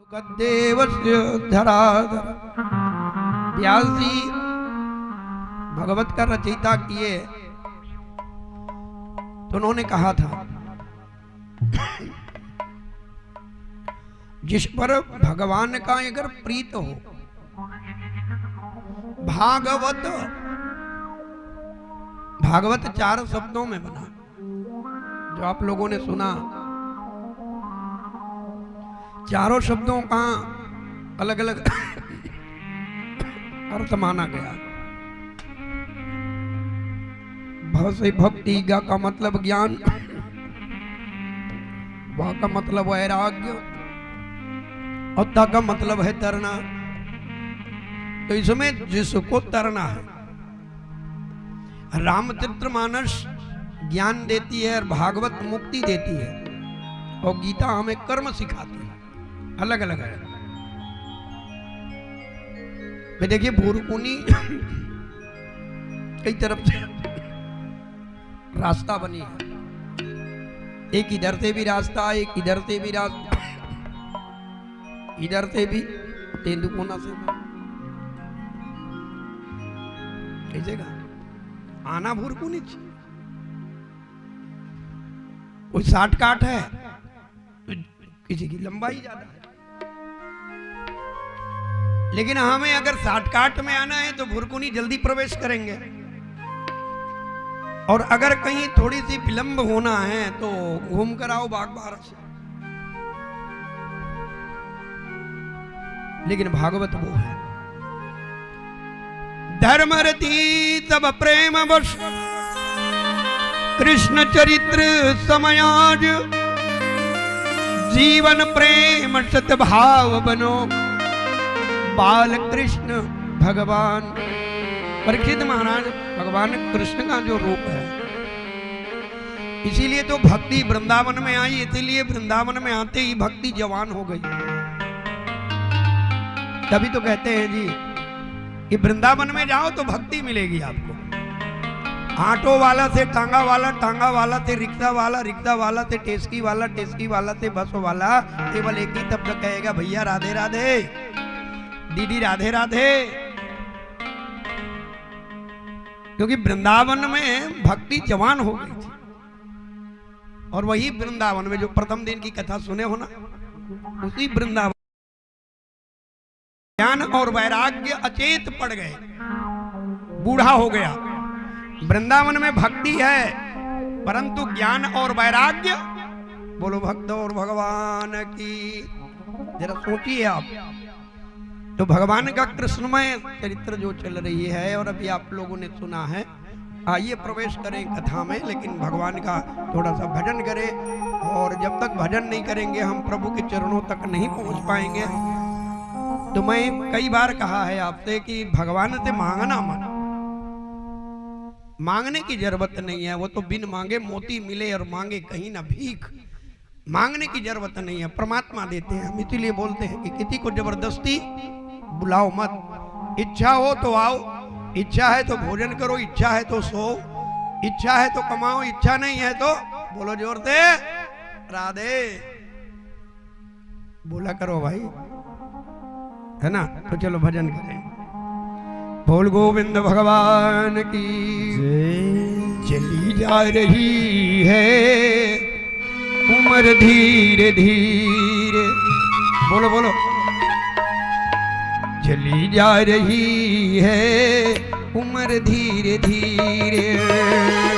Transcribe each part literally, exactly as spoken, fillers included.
देवस्य धराधर। व्यास जी भगवत का रचयिता किए, तो उन्होंने कहा था, जिस पर भगवान का अगर प्रीत हो, भागवत, भागवत चार शब्दों में बना, जो आप लोगों ने सुना, चारों शब्दों का अलग-अलग अर्थ माना गया। भ से भक्ति, ग का मतलब ज्ञान, व का मतलब वैराग्य और त का मतलब है तरना। तो इसमें जिसको तरना है, रामचरितमानस ज्ञान देती है और भागवत मुक्ति देती है और गीता हमें कर्म सिखाती है। अलग अलग है। मैं देखिए, भुरकुनी कई तरफ से रास्ता बनी है। एक इधर से भी रास्ता, एक इधर से भी रास्ता, इधर से भी, तेंदुकोना से भी। कई जगह आना भुरकुनी चाहिए। कोई शॉर्टकट है, किसी की लंबाई ज्यादा है। लेकिन हमें अगर शॉर्टकट में आना है तो भुरकुनी जल्दी प्रवेश करेंगे, और अगर कहीं थोड़ी सी विलंब होना है तो घूम कर आओ बागबारा से। लेकिन भागवत वो है, धर्म रति सब प्रेम वश, कृष्ण चरित्र समयाज, जीवन प्रेम सतभाव बनो, बाल कृष्ण भगवान। परीक्षित महाराज, भगवान कृष्ण का जो रूप है, इसीलिए तो भक्ति वृंदावन में आई, इसीलिए वृंदावन में आते ही भक्ति जवान हो गई। तभी तो कहते हैं जी कि वृंदावन में जाओ तो भक्ति मिलेगी आपको। ऑटो वाला से टांगा वाला, टांगा वाला से रिक्शा वाला, रिक्शा वाला से टैक्सी वाला, टैक्सी वाला से बस वाला, केवल एक ही शब्द कहेगा, "भैया राधे राधे, दीदी राधे राधे।" क्योंकि वृंदावन में भक्ति जवान हो गई थी, और वही वृंदावन में जो प्रथम दिन की कथा सुने हो ना, उसी वृंदावन ज्ञान और वैराग्य अचेत पड़ गए, बूढ़ा हो गया। वृंदावन में भक्ति है, परंतु ज्ञान और वैराग्य, बोलो भक्त और भगवान की। जरा सोचिए आप, तो भगवान का कृष्णमय चरित्र जो चल रही है और अभी आप लोगों ने सुना है, आइए प्रवेश करें कथा में, लेकिन भगवान का थोड़ा सा भजन करें, और जब तक भजन नहीं करेंगे हम प्रभु के चरणों तक नहीं पहुंच पाएंगे। तो मैं कई बार कहा है आपसे कि भगवान से मांगना मत, मांगने की जरूरत नहीं है, वो तो बिन मांगे मोती मिले और मांगे कहीं ना भीख। मांगने की जरूरत नहीं है, परमात्मा देते हैं। हम इसीलिए बोलते हैं कि किसी को जबरदस्ती बुलाओ मत। इच्छा हो तो आओ, इच्छा है तो भोजन करो, इच्छा है तो सो, इच्छा है तो कमाओ, इच्छा नहीं है तो बोलो जोर से, "राधे।" बोला करो भाई, है ना? तो चलो भजन करें। बोल गोविंद भगवान की। जय। चली जा रही है उम्र धीरे धीरे। बोलो, बोलो। चली जा रही है उम्र धीरे धीरे।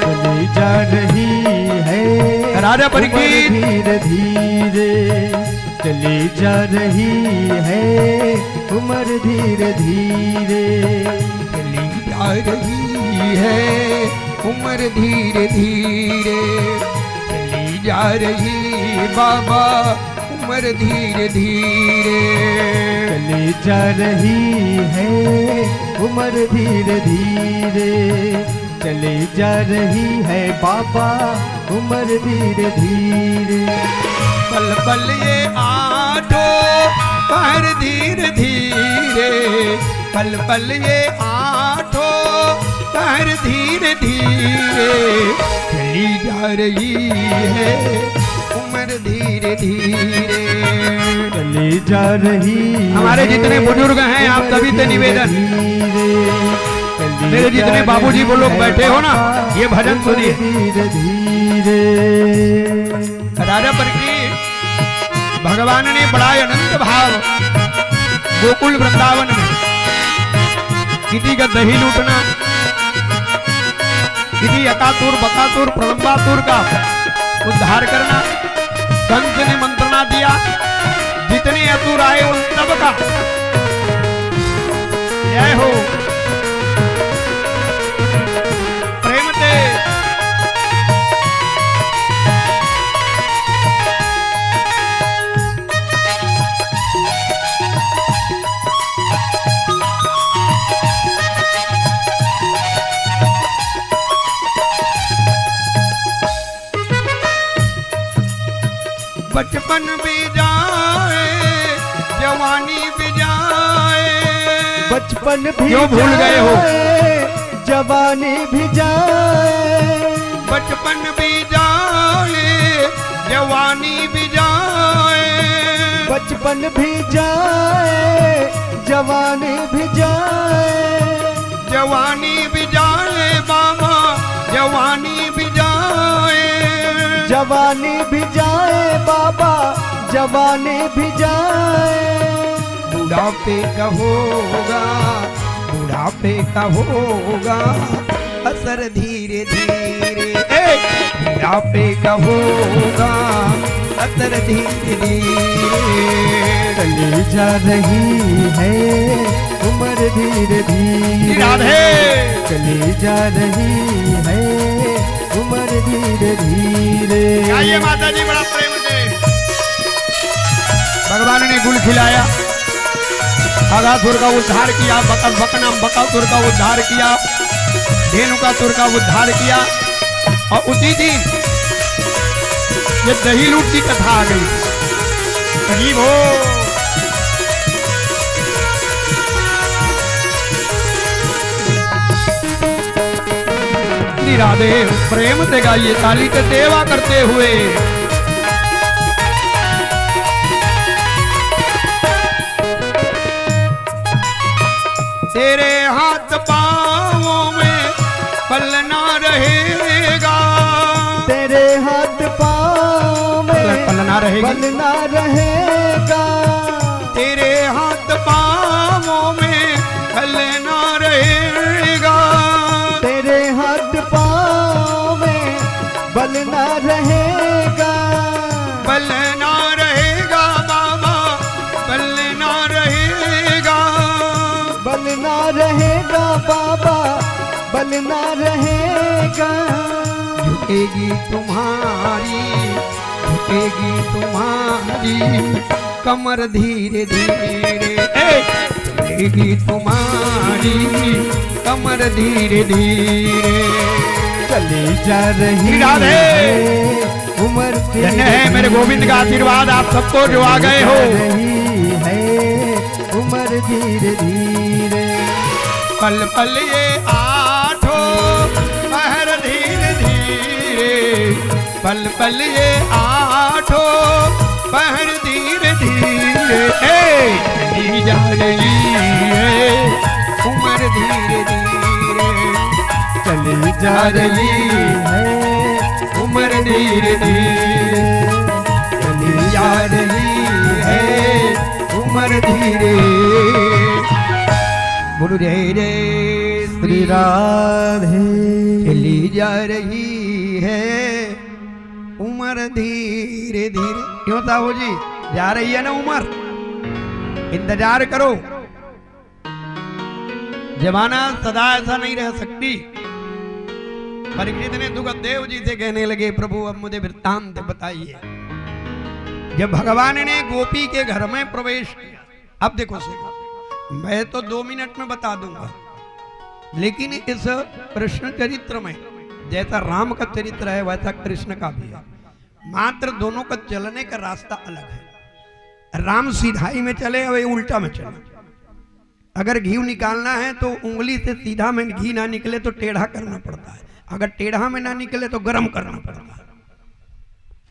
चली जा रही है राजा पर उम्र की। धीरे धीरे। चली जा रही है उम्र धीरे धीरे। चली जा रही है उम्र धीरे धीरे। चली जा रही बाबा उम्र धीरे धीरे। चली जा रही है उम्र धीरे धीरे। चली जा रही है बाबा उम्र धीरे धीरे। पल पल ये आठों पहर धीरे धीरे। पल पल ये आठों पहर धीरे धीरे। चली जा रही है उम्र धीरे धीरे। ले जा रही हमारे जितने बुजुर्ग हैं, आप सभी से निवेदन, मेरे जितने बाबूजी वो लोग बैठे हो ना, ये भजन सुनिए। धीरे धीरे। राजा पर की भगवान ने बड़ा अनंत भाव गोकुल वृंदावन में किसी का दही लूटना, किसी अकासुर, बकासुर, प्रलंबासुर का उद्धार करना, कंस ने मंत्रणा दिया, जितने असुर आए उन सब का जय हो। प्रेम से बचपन भी जाए, जवानी भी जाए। बचपन भी क्यों भूल गए हो? जाए, जवानी भी जाए। बचपन भी जाए, जवानी भी जाए। बचपन भी जाए, जवानी भी जाए। जवानी भी जाए बाबा, जवानी भी जाए। जवानी भी जाए बाबा, जवानी भी जाए। बुढ़ापे का होगा, बुढ़ापे का होगा असर धीरे धीरे। ए! बुढ़ापे का होगा असर धीरे धीरे। चली जा रही है उम्र धीरे धीरे। राधे। चली जा रही है उम्र धीरे धीरे। गाइए माता जी बड़ा प्रेम से। भगवान ने गुल खिलाया, अगासुर का उद्धार किया, बक-, बकनाम बकासुर का उद्धार किया, धेनुकासुर का उद्धार किया। और उसी दिन ये दही लूट की कथा आ गई। अजीब हो। श्री राधे प्रेम से गाइए, ताली के सेवा करते हुए। तेरे हाथ पाँवों में बल ना रहेगा। तेरे हाथ पाँव में बल, बल ना रहेगी। बल ना रहेगा। तेरे हाथ पाँवों में बल ना रहेगा। तेरे हाथ पाँव में बल ना रहेगा। बल ना रहेगा बाबा, बल ना रहेगा। बल ना रहेगा बाबा, बल ना रहेगा। झुकेगी तुम्हारी, झुकेगी तुम्हारी कमर धीरे धीरे। ए! झुकेगी तुम्हारी कमर धीरे धीरे। चली जा रही राधे। है उम्र धन्य है मेरे गोविंद का आशीर्वाद आप सबको जो आ गए हो। रही है उम्र धीरे धीरे। पल पल ये आठों पहर धीरे धीरे। पल पल ये आठों पहर धीरे धीरे। ए, चली जा रही है उम्र धीरे धीरे। चली जा रही है उम्र धीरे धीरे। चली जा रही है उम्र धीरे। बोलो जय जय श्री राधे। चली जा रही है उम्र धीरे धीरे। क्यों साहू जी, जा रही है ना उम्र, इंतजार करो। जमाना सदा ऐसा नहीं रह सकती। परीक्षित ने सुखदेव जी से कहने लगे, प्रभु अब मुझे वृत्तांत बताइए। जब भगवान ने गोपी के घर में प्रवेश किया, अब देखो सुनो, मैं तो दो मिनट में बता दूंगा, लेकिन इस कृष्ण चरित्र में जैसा राम का चरित्र है वैसा कृष्ण का भी है, मात्र दोनों का चलने का रास्ता अलग है। राम सीधाई में चले और ये उल्टा में चले। अगर घी निकालना है तो उंगली से सीधा में घी ना निकले तो टेढ़ा करना पड़ता है, अगर टेढ़ा में ना निकले तो गर्म करना पड़ता है।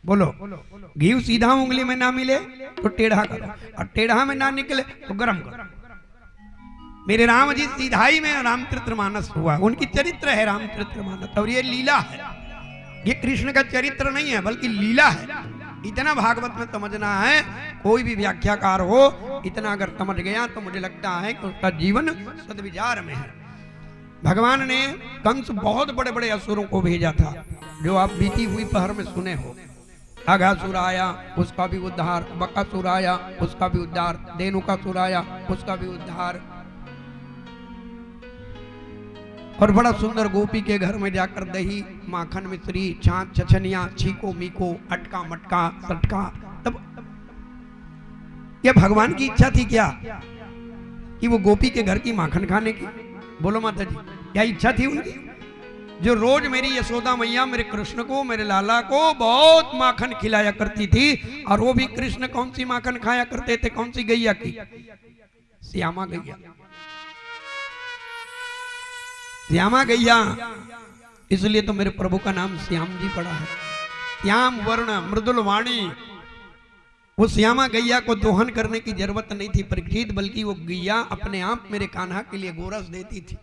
बोलो, घी सीधा उंगली में ना मिले तो टेढ़ा करो, और टेढ़ा में ना निकले तो गरम करो। मेरे राम जी सीधाई में रामचरितमानस हुआ, उनकी चरित्र है रामचरितमानस, और ये लीला है, ये कृष्ण का चरित्र नहीं है बल्कि लीला है। इतना भागवत में समझना है, कोई भी व्याख्याकार हो, इतना अगर समझ गया तो मुझे लगता है कि उसका जीवन सदविचार में है। भगवान ने कंस बहुत बड़े बड़े असुरों को भेजा था, जो आप बीती हुई पहर में सुने हो। अघासुर आया, उसका भी उद्धार, बकासुर आया, उसका भी उद्धार, धेनुकासुर आया, उसका भी उद्धार। और बड़ा सुंदर गोपी के घर में जाकर दही, माखन, मिश्री, छाछ, छछनिया, छीको, मीको, अटका, मटका, सटका। तब ये भगवान की इच्छा थी क्या कि वो गोपी के घर की माखन खाने की? बोलो माता जी, क्या इच्छा थी उनकी? जो रोज मेरी यशोदा मैया मेरे कृष्ण को, मेरे लाला को बहुत माखन खिलाया करती थी। और वो भी कृष्ण कौन सी माखन खाया करते थे? कौन सी गैया की? श्यामा गैया। श्यामा गैया, इसलिए तो मेरे प्रभु का नाम श्याम जी पड़ा है। श्याम वर्ण, मृदुल वाणी। वो श्यामा गैया को दोहन करने की जरूरत नहीं थी परीक्षित, बल्कि वो गैया अपने आप मेरे कान्हा के लिए गोरस देती थी।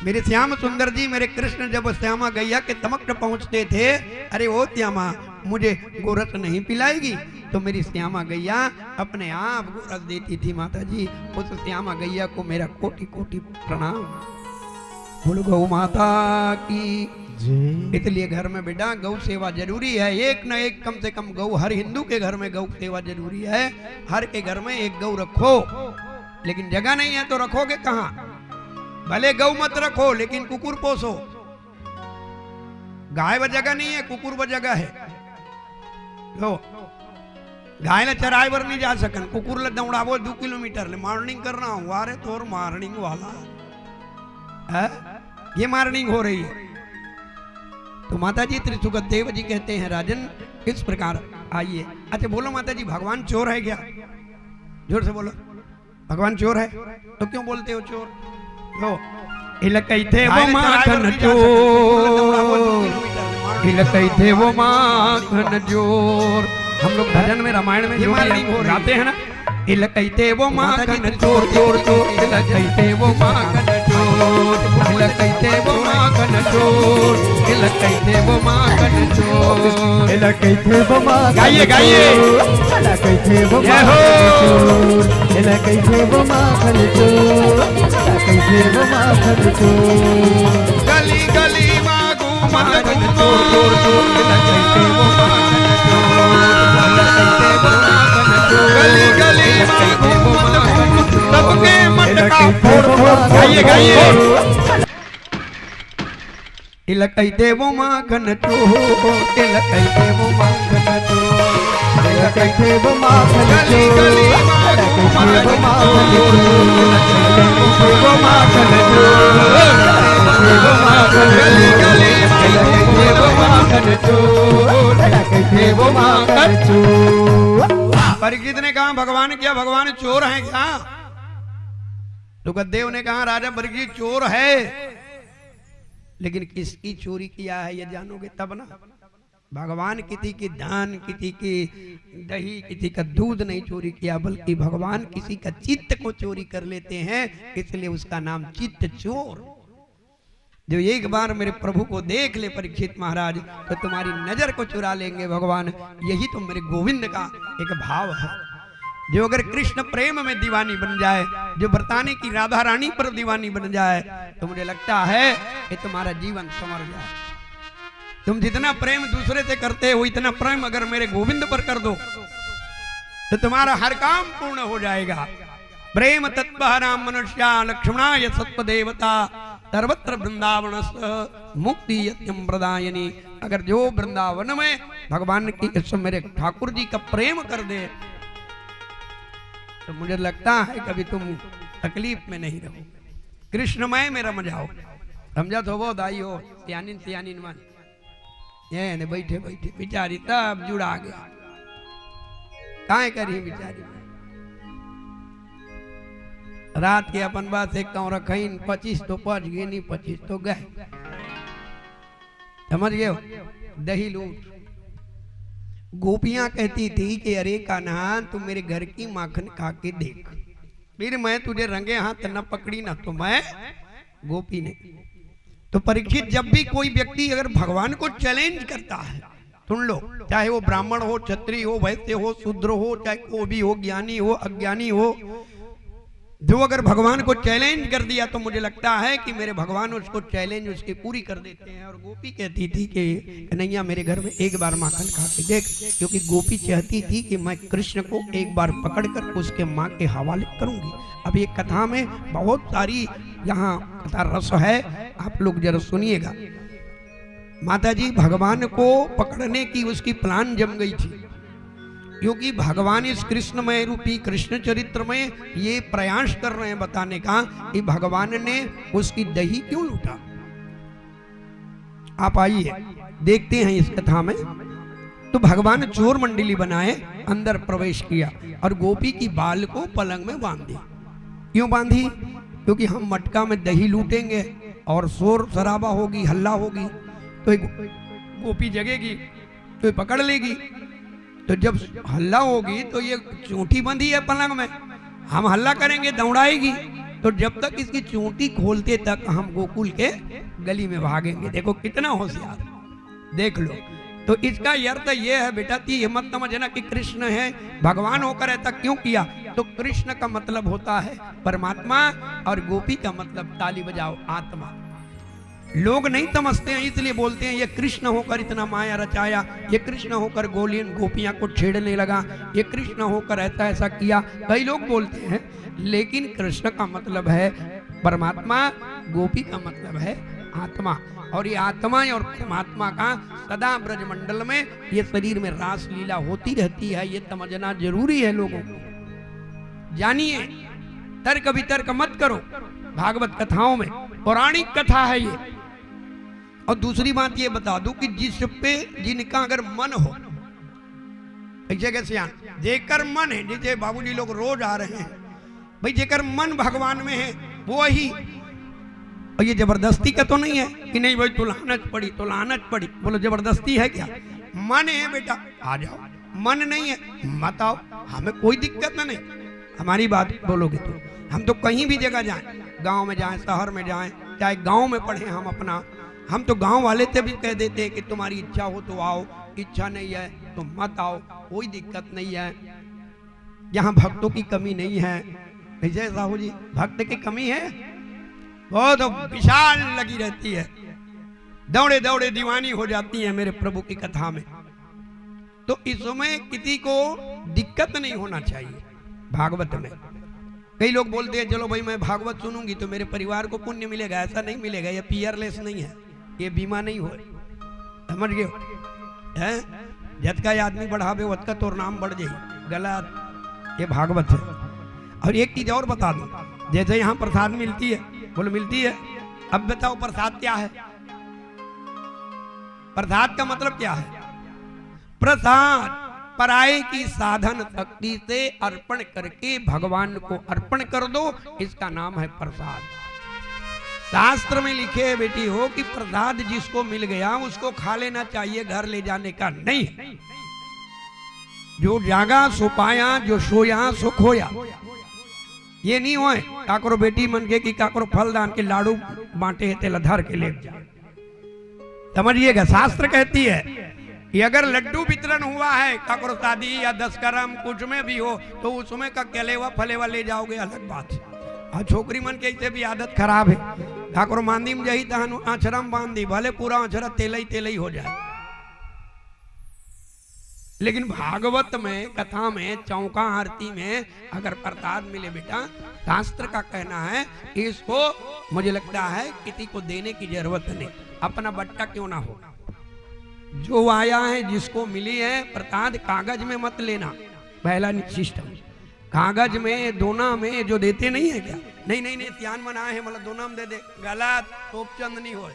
मेरे श्याम सुंदर जी, मेरे कृष्ण जब श्यामा गैया के समक्ष पहुंचते थे, "अरे ओ श्यामा, मुझे गोरस नहीं पिलाएगी?" तो मेरी श्यामा गैया अपने आप गोरस देती थी। माता जी, उस श्यामा गैया को मेरा कोटि कोटि प्रणाम। बोलो गौ माता की जय। इसलिए घर में बेटा गौ सेवा जरूरी है, एक न एक कम से कम गौ, हर हिंदू के घर में गौ सेवा जरूरी है। हर के घर में एक गौ रखो, लेकिन जगह नहीं है तो रखोगे कहाँ? भले गौ मत रखो, लेकिन कुकुर पोसो। गाय व जगह नहीं है, कुकुर व जगह है। लो, गाय ला चराए बर नहीं जा सकन, कुकुर ला दौड़ाबो दू किलोमीटर ले, मार्निंग करना हुआ रे तोर मार्निंग वाला है, ये मार्निंग हो रही है। तो माता जी, श्री सुखदेव जी कहते हैं, राजन, इस प्रकार आइए। अच्छा बोलो माता जी, भगवान चोर है क्या? जोर से बोलो, भगवान चोर है तो क्यों बोलते हो चोर? लो, इला कहिथे वो माखन चोर, इला कहिथे वो माखन चोर। हम लोग भजन में, रामायण में जो भी गाते हैं ना, इला कहिथे वो माखन चोर, चोर, चोर, इला कहिथे वो माखन चोर, इला कहिथे वो माखन चोर, इला कहिथे वो माखन चोर, इला कहिथे वो माखन, गाइए, गाइए। चोर, इला कहिथे वो माखन चोर, इला कहिथे वो माखन चोर, इला कहिथे वो माखन चोर। गली गली मा घूमत घूमत, गली गली मा घूमत घूमत, सबके मटका फोड़ फोड़। गाइए, गाइए। इला कहिथे वो माखन चोर, इला कहिथे वो माखन चोर, इला कहिथे वो माखन चोर, इला कहिथे वो माखन चोर, इला कहिथे वो माखन चोर, इला कहिथे वो माखन चोर, इला कहिथे वो माखन चोर। परीक्षित ने कहा, भगवान क्या, भगवान चोर हैं क्या? सुखदेव ने कहा, राजा परीक्षित, चोर है, लेकिन किसकी चोरी किया है, ये जानोगे तब ना। भगवान किसी की धान, किसी की दही, किसी का दूध नहीं चोरी किया, बल्कि भगवान किसी का चित्त को चोरी कर लेते हैं, इसलिए उसका नाम चित्त चोर। जो एक बार मेरे प्रभु को देख ले परीक्षित महाराज, तो तुम्हारी नजर को चुरा लेंगे भगवान। यही तो मेरे गोविंद का एक भाव है। जो अगर कृष्ण प्रेम में दीवानी बन जाए, जो व्रतानी की राधा रानी पर दीवानी बन जाए, तो मुझे लगता है कि तुम्हारा जीवन संवर जाए। तुम जितना प्रेम दूसरे से करते हो, इतना प्रेम अगर मेरे गोविंद पर कर दो, तो तुम्हारा हर काम पूर्ण हो जाएगा। प्रेम तत्व राम मनुष्या लक्ष्मणा य सत्व देवता, सर्वत्र वृंदावन मुक्ति यत्यम प्रदायनी। अगर जो वृंदावन में भगवान की, इस मेरे ठाकुर जी का प्रेम कर दे, तो मुझे लगता है कभी तुम तकलीफ में नहीं रहो, कृष्णमय में रम जाओ। समझा तो वो दाई हो, सियानिन सियानिन मन। ये ने बैठे बैठे बिचारी तब जुड़ा गया। काय करी बिचारी? रात के अपन बात एक कहूं रखइन, पच्चीस तो पच गए, नहीं पच्चीस तो गए। समझ गए हो? दही लूट। गोपियां कहती थी कि अरे कान्हा, तू मेरे घर की माखन खा के देख, फिर मैं तुझे रंगे हाथ न पकड़ी ना तो मैं गोपी नहीं। तो परीक्षित, जब भी कोई व्यक्ति अगर भगवान को चैलेंज करता है, सुन लो, चाहे वो ब्राह्मण हो, क्षत्रिय हो, वैश्य हो, शूद्र हो, चाहे कोई भी हो, ज्ञानी हो, अज्ञानी हो, जो अगर भगवान को चैलेंज कर दिया तो मुझे लगता है कि मेरे भगवान उसको चैलेंज उसकी पूरी कर देते हैं। और गोपी कहती थी कि कन्हैया, मेरे घर में एक बार माखन खा के देख, क्योंकि गोपी चाहती थी कि मैं कृष्ण को एक बार पकड़कर उसके माँ के हवाले करूंगी। अब ये कथा में बहुत सारी यहाँ कथा रस है, आप लोग जरा सुनिएगा। माता जी भगवान को पकड़ने की उसकी प्लान जम गई थी, क्योंकि भगवान इस कृष्णमय रूपी कृष्ण चरित्र में ये प्रयास कर रहे हैं बताने का कि भगवान ने उसकी दही क्यों लूटा। आप आइए, देखते हैं इस कथा में। तो भगवान चोर मंडली बनाए, अंदर प्रवेश किया और गोपी की बाल को पलंग में बांध दी। क्यों बांधी? क्योंकि हम मटका में दही लूटेंगे और शोर शराबा होगी, हल्ला होगी, तो एक गोपी जगेगी तो ये पकड़ लेगी। तो जब हल्ला होगी तो ये चूंटी बंधी है पलंग में, हम हल्ला करेंगे, दौड़ाएगी, तो जब तक इसकी चूंटी खोलते तक हम गोकुल के गली में भागेंगे। देखो कितना होशियार, देख लो। तो इसका ये अर्थ ये है बेटा कि ये मत समझना कि कृष्ण है, भगवान होकर ऐसा क्यों किया। तो कृष्ण का मतलब होता है परमात्मा और गोपी का मतलब ताली बजाओ आत्मा। लोग नहीं समझते हैं, इसलिए बोलते हैं ये कृष्ण होकर इतना माया रचाया, ये कृष्ण होकर गोलियन गोपियां को छेड़ने लगा, ये कृष्ण होकर ऐसा ऐसा किया, कई लोग बोलते हैं। लेकिन कृष्ण का मतलब है परमात्मा, गोपी का मतलब है आत्मा। और ये आत्मा और परमात्मा का सदा ब्रजमंडल में, ये शरीर में रासलीला होती रहती है, ये समझना जरूरी है लोगों को। जानिए, तर्क वितर्क मत करो। भागवत कथाओं में पौराणिक कथा है ये। और दूसरी बात ये बता दूं कि जिस पे जिनका अगर मन हो, ऐसे कैसे यहाँ जेकर मन है, जैसे बाबूजी लोग रोज आ रहे हैं, भाई जेकर मन भगवान में है वो ही। और ये जबरदस्ती का तो नहीं है कि नहीं भाई तू लानच पड़ी, तू लानच पड़ी, बोलो जबरदस्ती है क्या? मन है बेटा आ जाओ, मन नहीं है मत आओ, हमें कोई दिक्कत ना नहीं। हमारी बात बोलोगे तो हम तो कहीं भी जगह जाएं, गांव में जाएं, शहर में जाएं, चाहे गांव में पढ़े हम अपना, हम तो गांव वाले से भी कह देते हैं कि तुम्हारी इच्छा हो तो आओ, इच्छा नहीं है तो मत आओ, कोई दिक्कत नहीं है। यहाँ भक्तों की कमी नहीं है। विजय साहू जी, भक्त की कमी है? बहुत विशाल लगी रहती है, दौड़े दौड़े दीवानी हो जाती है मेरे प्रभु की कथा में। तो इसमें किसी को दिक्कत नहीं होना चाहिए। भागवत में कई लोग बोलते हैं चलो भाई मैं भागवत सुनूंगी तो मेरे परिवार को पुण्य मिलेगा, ऐसा नहीं मिलेगा, ये पीयरलेस नहीं है, ये बीमा नहीं हो, समझ गए? हैं? जतका ये आदमी बढ़ावे वतका तोर नाम बढ़ जाई। गलत, ये भागवत है। और एक चीज और बता दूं, जैसे यहाँ प्रसाद मिलती है, बोलो मिलती है। अब बताओ प्रसाद क्या है? प्रसाद का मतलब क्या है? प्रसाद पराये की साधन शक्ति से अर्पण करके भगवान को अर्पण कर दो, इसका नाम है प्रसाद। शास्त्र में लिखे है बेटी हो कि प्रसाद जिसको मिल गया उसको खा लेना चाहिए, घर ले जाने का नहीं है। जो जागा सो पाया, जो सोया सो खोया। ये नहीं होए काकरो बेटी मन के कि काकरो फलदान के लाडू बांटे है तेला धर के ले जा। समझिएगा, शास्त्र कहती है कि अगर लड्डू वितरण हुआ है काकरो शादी या दशकर्म कुछ में भी हो तो उसमें का कलेवा फलेवा ले जाओगे, अलग बात है। और छोकरी मन के ऐसे भी आदत खराब है, काकरो मांदी में जाही तहन आचरा में बांध दी, भले पूरा आचरा तेलई तेलई हो जाए। लेकिन भागवत में, कथा में, चौका आरती में अगर प्रसाद मिले बेटा, शास्त्र का कहना है कि इसको, मुझे लगता है, किसी को देने की जरूरत नहीं, अपना बट्टा क्यों ना हो। जो आया है, जिसको मिली है प्रसाद, कागज में मत लेना, पहला सिस्टम। कागज में, दोना में जो देते नहीं है क्या? नहीं, नहीं, नहीं, सियान मन आए हैं, मतलब दोना में दे दे, गलत, तोपचंद नहीं होए।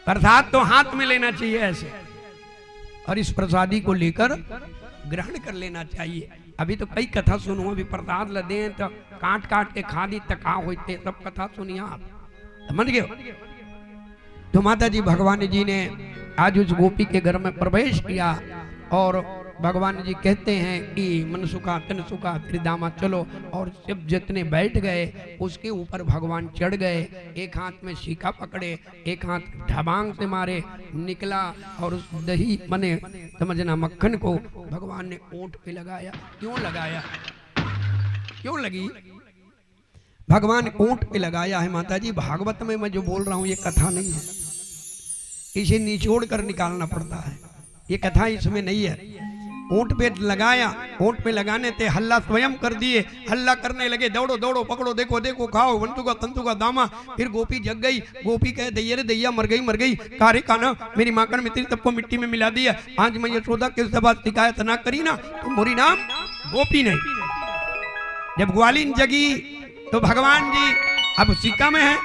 प्रसाद तो हाथ में लेना चाहिए ऐसे, और इस प्रसादी को लेकर ग्रहण कर लेना चाहिए। अभी तो कई कथा सुनूं, अभी प्रसाद ल दें तो काट काट के खा दी तो का होते, सब कथा सुनिए आप, समझ गए हो? तो माता जी भगवान जी ने आज उस गोपी के घर में प्रवेश किया और भगवान जी कहते हैं कि मन सुखा तन सुखा, फिर दामा चलो। और जब जितने बैठ गए, उसके ऊपर भगवान चढ़ गए, एक हाथ में सीका पकड़े, एक हाथ ढबांग से मारे, निकला और उस दही, मने समझना, मक्खन को भगवान ने ओंठ पे लगाया। क्यों लगाया? क्यों लगी? भगवान ओंठ पे लगाया है। माता जी, भागवत में मैं जो बोल रहा हूँ, ये कथा नहीं है, इसे निचोड़ कर निकालना पड़ता है। ये कथा इसमें नहीं है। ओंठ पे लगाया, ओंठ पे लगाने ते हल्ला स्वयं कर दिए। हल्ला करने लगे, "दौड़ो, दौड़ो, पकड़ो, देखो, देखो, खाओ, बंतु का, तंतु का दामा।" फिर गोपी जग गई। गोपी कहे, "दैया रे दैया, मर गई, मर गई। कारे काना, मेरी माखन मिश्री सबको मिट्टी में मिला दिया। आज मैं यशोदा के उससे बात शिकायत ना करी ना, तो मोरी नाम गोपी नहीं।" जब ग्वालिन जगी तो भगवान जी अब सीका में है,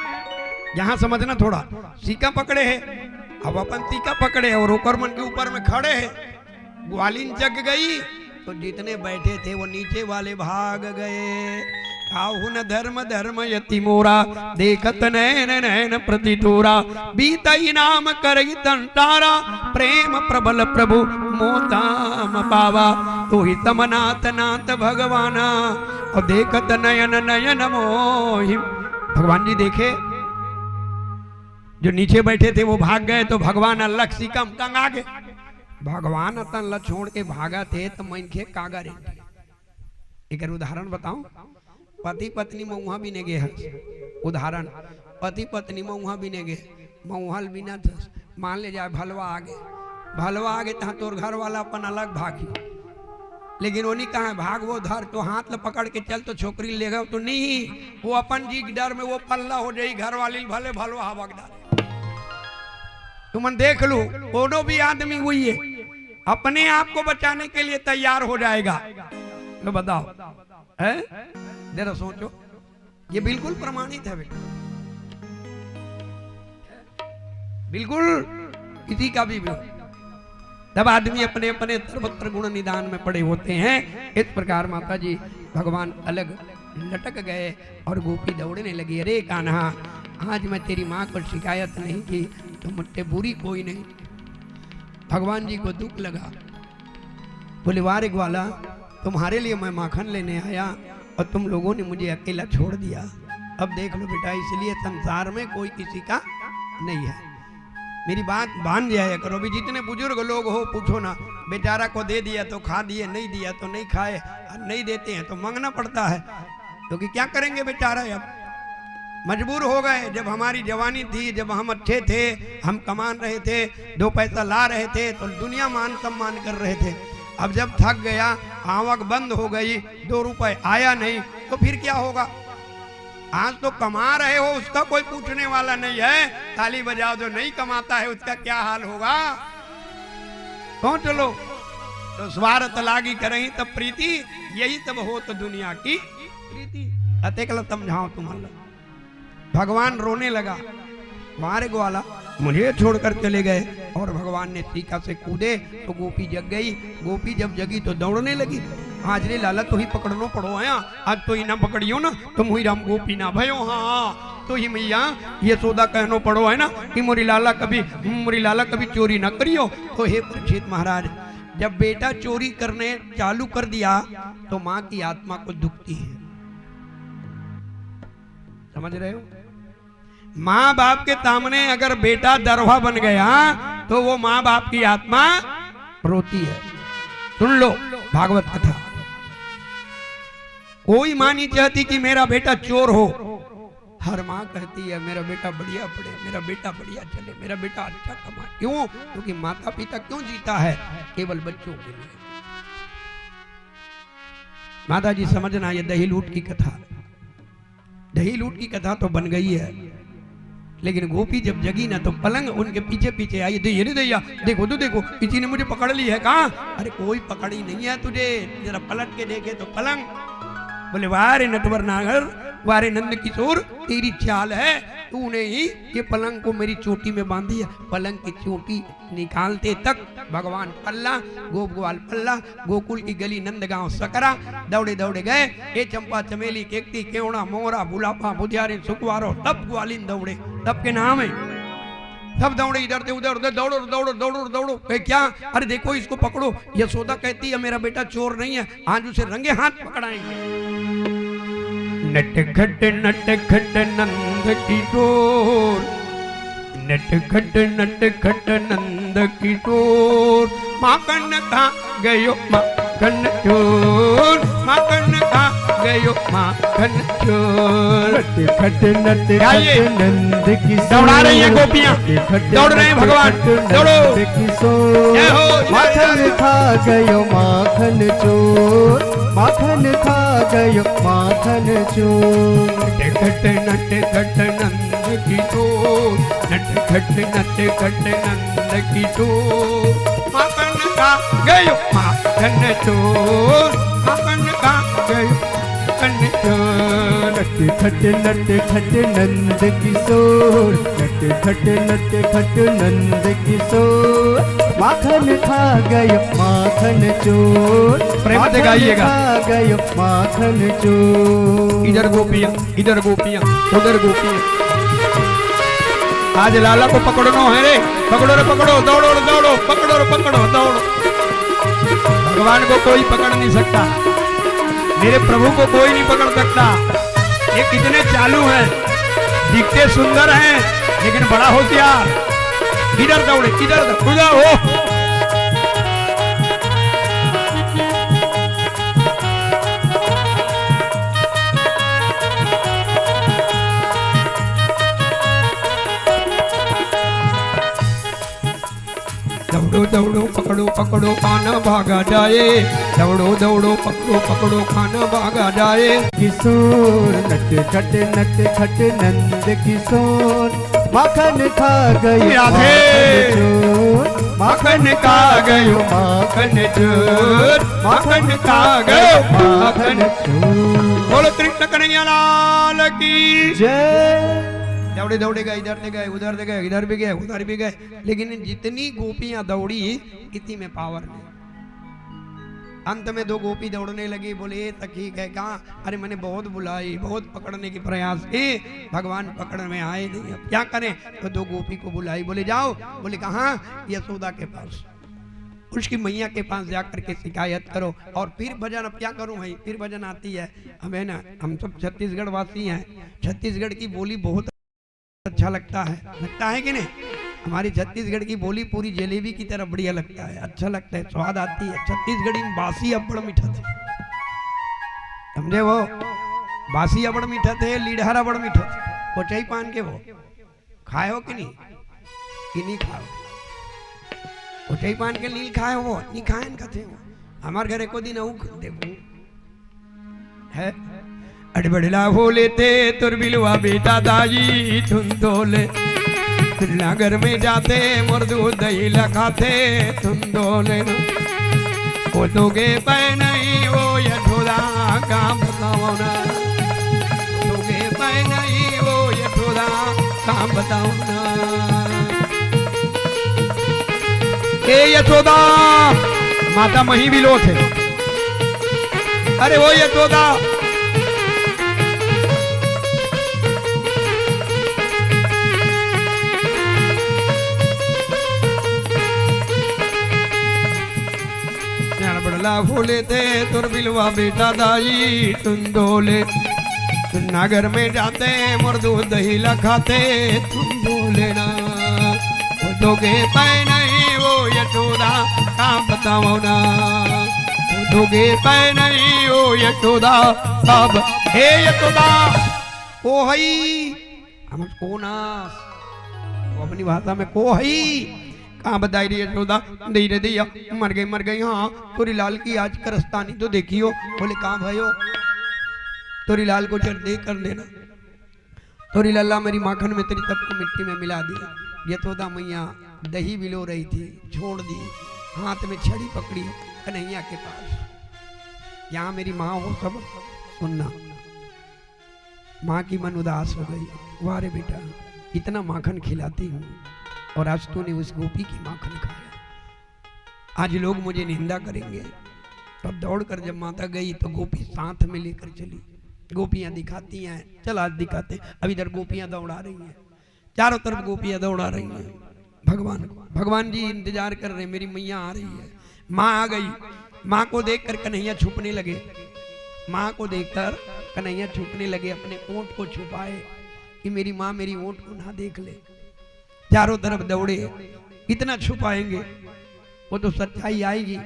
यहाँ समझना थोड़ा, सीका पकड़े है। अब अपन सीका पकड़े और ओकर मन के ऊपर में खड़े है। ग्वालिन जग गई तो जितने बैठे थे वो नीचे वाले भाग गए। "काहु न धर्म धर्म यति मोरा, देखत नैन नैन प्रति तोरा। बीतई नाम करई संसारा, प्रेम प्रबल प्रभु मोदाम पावा। तोहि समनाथ नाथ भगवाना, और देखत नयन नयन मोहि।" भगवान जी देखे, जो नीचे बैठे थे वो भाग गए, तो भगवान अलग सीका म टंगा के, भगवान अतन ला छोड़ के भागा थे, तो मनखे कागा रे। एकर उदाहरण बताऊं, पति पत्नी मऊहा बीने गे हस, उदाहरण, पति पत्नी मऊहा बीने गे, मऊहा ल बीनत हस, मान ले जाए भलवा आगे, भलवा आगे, तहाँ तोर घर वाला अपन अलग भागी, लेकिन वो नहीं कहा, "भाग वो धर, तो हाथ ल पकड़ के चल, तो छोकरी ले गए," तो नहीं, वो अपन जी के डर में वो पल्ला हो जाई, घर वाली ल भले भलवा हवक डाले। तुमन देख लो, कोनो भी आदमी हुई है, अपने आप को बचाने के लिए तैयार हो जाएगा। लो बताओ, है? जरा सोचो, ये बिल्कुल प्रमाणित है बेटा, बिल्कुल किसी का भी विरोध। तब आदमी अपने अपने सर्वत्र गुण निधान में पड़े होते हैं। इस प्रकार माता जी भगवान अलग लटक गए और गोपी दौड़ने लगी, "अरे कान्हा, आज मैं तेरी माँ को शिकायत नहीं की तो मुझसे बुरी कोई नहीं।" भगवान जी को दुख लगा, बोले, "वाह रे ग्वाला, तुम्हारे लिए मैं माखन लेने आया और तुम लोगों ने मुझे अकेला छोड़ दिया। अब देख लो बेटा, इसलिए संसार में कोई किसी का नहीं है।" मेरी बात मान जाया करो। अभी जितने बुजुर्ग लोग हो, पूछो ना, बेचारा को दे दिया तो खा दिए, नहीं दिया तो नहीं खाए, और नहीं देते हैं तो मांगना पड़ता है, क्योंकि क्या करेंगे बेचारा, अब मजबूर हो गए। जब हमारी जवानी थी, जब हम अच्छे थे, हम कमा रहे थे, दो पैसा ला रहे थे, तो दुनिया मान सम्मान कर रहे थे। अब जब थक गया, आवक बंद हो गई, दो रुपए आया नहीं, तो फिर क्या होगा? आज तो कमा रहे हो, उसका कोई पूछने वाला नहीं है। ताली बजाओ, जो नहीं कमाता है, उसका क्या हाल होगा? सोच लो। तो स्वार्थ लागी करही तब प्रीति, यही सब होत दुनिया की प्रीति। अतेक ला समझाओ तुम ला। भगवान रोने लगा, "वाह रे ग्वाला, मुझे छोड़कर चले गए।" और भगवान ने सीका से कूदे तो गोपी जग गई। गोपी जब जगी तो दौड़ने लगी, "आज रे लाला, तो ही पकड़नो पड़ो आया, आज तो ही ना पकड़ियो ना तो मुही राम गोपी ना भयो।" हाँ, तो ही मैया यशोदा कहनो पड़ो है ना कि मोरी लाला कभी, मोरी लाला कभी चोरी ना करियो। तो हे परीक्षित महाराज, जब बेटा चोरी करने चालू कर दिया तो माँ की आत्मा को दुखती है, समझ रहे हो? माँ बाप के सामने अगर बेटा दरवा बन गया तो वो माँ बाप की आत्मा रोती है। सुन लो भागवत कथा। कोई माँ नहीं चाहती कि मेरा बेटा चोर हो। हर माँ कहती है, "मेरा बेटा बढ़िया पढ़े, मेरा बेटा बढ़िया चले, मेरा बेटा अच्छा कमाए।" क्यों? क्योंकि माता पिता क्यों जीता है? केवल बच्चों के लिए। माता जी, समझना, ये दही लूट की कथा, दही लूट की कथा तो बन गई है, लेकिन गोपी जब जगी ना तो पलंग उनके पीछे पीछे आई, "दे ये रे दैया, देखो तो देखो, किसी ने मुझे पकड़ ली है।" "कहाँ?" "अरे कोई पकड़ी नहीं है तुझे, जरा पलट के देखे तो पलंग।" बोले, "वाह रे नटवर नागर, वाह रे नंद किशोर, तेरी चाल है, तूने ही ये पलंग को मेरी चोटी में बांधी है।" पलंग की चोटी निकालते तक भगवान पल्ला, गोप ग्वाल पल्ला, गोकुल की गली नंदगांव सकरा, दौड़े दौड़े गए। ए चंपा चमेली केकती केवड़ा मोंगरा बुलापा बुधियारिन सुकवारो, तब ग्वालिन दौड़े, तब के नाम है। सब दौड़े इधर से उधर, उधर दौड़ो, दौड़ो, दौड़ो, दौड़ो। कहे, "क्या?" "अरे देखो, इसको पकड़ो।" यशोदा कहती है, "मेरा बेटा चोर नहीं है, आज उसे रंगे हाथ पकड़ाएंगे।" नट खट नट खट नंद किशोर, नट खट नट खट नंद किशोर, माखन खा गयो माखन चोर, माखन खा गयो माखन चोर। नट खट नट खट नंद किशोर, दौड़ा रही हैं गोपियां, दौड़ रहे हैं भगवान, दौड़ो। किशोर, जय हो, जय हो। माखन खा गयो माखन चोर, माखन खा गयो माखन चोर। नट खट नट खट नंद किशोर, नट खट नट खट नंद किशोर, माखन खा गयो माखन चोर, माखन खा गयो माखन चोर। नट खट नट खट नंद किशोर, नट खट नट खट नंद किशोर, माखन खा गयो माखन चोर, प्रेम से गाइएगा। माखन खा गयो माखन चोर। इधर गोपियां, इधर गोपियां, उधर गोपियां। आज लाला को पकड़ना है रे, पकड़ो रे पकड़ो, दौड़ो रे दौड़ो, पकड़ो रे पकड़ो, दौड़ो। भगवान को कोई पकड़ नहीं सकता, मेरे प्रभु को कोई नहीं पकड़ सकता। ये कितने चालू हैं, दिखते सुंदर हैं लेकिन बड़ा होशियार। इधर दौड़े, इधर दौड़े, उधर हो। दौड़ो दौड़ो पकड़ो पकड़ो कान्हा भागा जाए, दौड़ो दौड़ो पकड़ो पकड़ो कान्हा भागा जाए। किशोर नट खट नट खट नंद किशोर, माखन खा गयो राधे। माखन चोर, माखन खा गयो माखन चोर, माखन खा गयो माखन चोर। बोलो कृष्ण कन्हैया लाल की जय। दौड़े दौड़े गए, इधर से गए, उधर से गए, इधर भी गए, उधर भी गए, लेकिन जितनी गोपियां दौड़ी इतनी में पावर नहीं। अंत में दो गोपी दौड़ने लगी, बोले, "ए सखी, कहे कहाँ? अरे मैंने बहुत बुलाई, बहुत पकड़ने की प्रयास की, भगवान पकड़ में आए नहीं, अब क्या करें?" तो दो गोपी को बुलाई, बोले, "जाओ।" बोले, "कहाँ?" "यशोदा के पास, उसकी मैया के पास जा करके शिकायत करो।" और फिर भजन, अब क्या करूँ भाई, फिर भजन आती है, अब है ना, हम सब छत्तीसगढ़ वासी हैं, छत्तीसगढ़ की बोली बहुत अच्छा लगता है, लगता है कि नहीं? हमारी छत्तीसगढ़ की बोली पूरी जलेबी की तरह बढ़िया लगता है, अच्छा लगता है, स्वाद आती है। छत्तीसगढ़ी में बासी अब्बड़ मीठा थे, समझे वो? बासी अब्बड़ मीठा थे, लीडहर अब्बड़ मीठा थे। कोचई पान के वो खाए हो कि नहीं, कि नहीं खाओ? कोचई पान के लील खाए हो, नहीं खाए न खाते हो। हमार घर एको दिन अऊ देबू है। अड़बड़ला बोले थे तुर बिलवा बेटा दाई तुम दोले, नागर में जाते मोर दूध दही लखाते तुम दोले ना। वो दोगे पै नहीं वो यशोदा, काम बताओ ना। वो दोगे पै नहीं वो यशोदा, काम बताओ ना। ए यशोदा, माता मही बिलोत है। अरे वो यशोदा, बड़ला भोले थे तुर बिलवा बेटा दाई तुम दोले, नागर में जाते मोर दूध दही लखाते तुम दोले ना। दोगे पै नहीं वो यशोदा, काम बताओ ना। दोगे पै नहीं वो यशोदा, सब हे यशोदा। को हई? हम को ना, वो अपनी भाषा में को हई? कहाँ बताई रे यशोदा? दे रे दैया, मर गई, मर गई। हाँ, तोरी लाल की आज करस्तानी तो देखियो। बोले, कहाँ भयो? तोरी लाल को जर दे कर देना। तोरी लाला मेरी माखन में तेरी सबको मिट्टी में मिला दी। यशोदा मैया दही बिलो रही थी, छोड़ दी, हाथ में छड़ी पकड़ी कन्हैया के पास। यहाँ मेरी माँ हो सब सुनना। माँ की मन उदास हो गई। वाह रे बेटा, इतना माखन खिलाती हूँ और आज तूने उस गोपी की माखन खाया। आज लोग मुझे निंदा करेंगे। तब दौड़कर जब माता गई तो गोपी साथ में लेकर चली। गोपियां दिखाती हैं, चल आज दिखाते हैं। अब इधर गोपियां दौड़ा रही हैं, चारों तरफ गोपियां दौड़ा रही हैं। भगवान, भगवान जी इंतजार कर रहे हैं, मेरी मैया आ रही है। माँ आ गई। माँ को देखकर कन्हैया छुपने लगे। माँ को देखकर कन्हैया छुपने लगे, अपने ओंठ को छुपाए कि मेरी माँ मेरी ओंठ को ना देख ले। चारों तरफ दौड़े, कितना छुपाएंगे, वो तो सच्चाई आएगी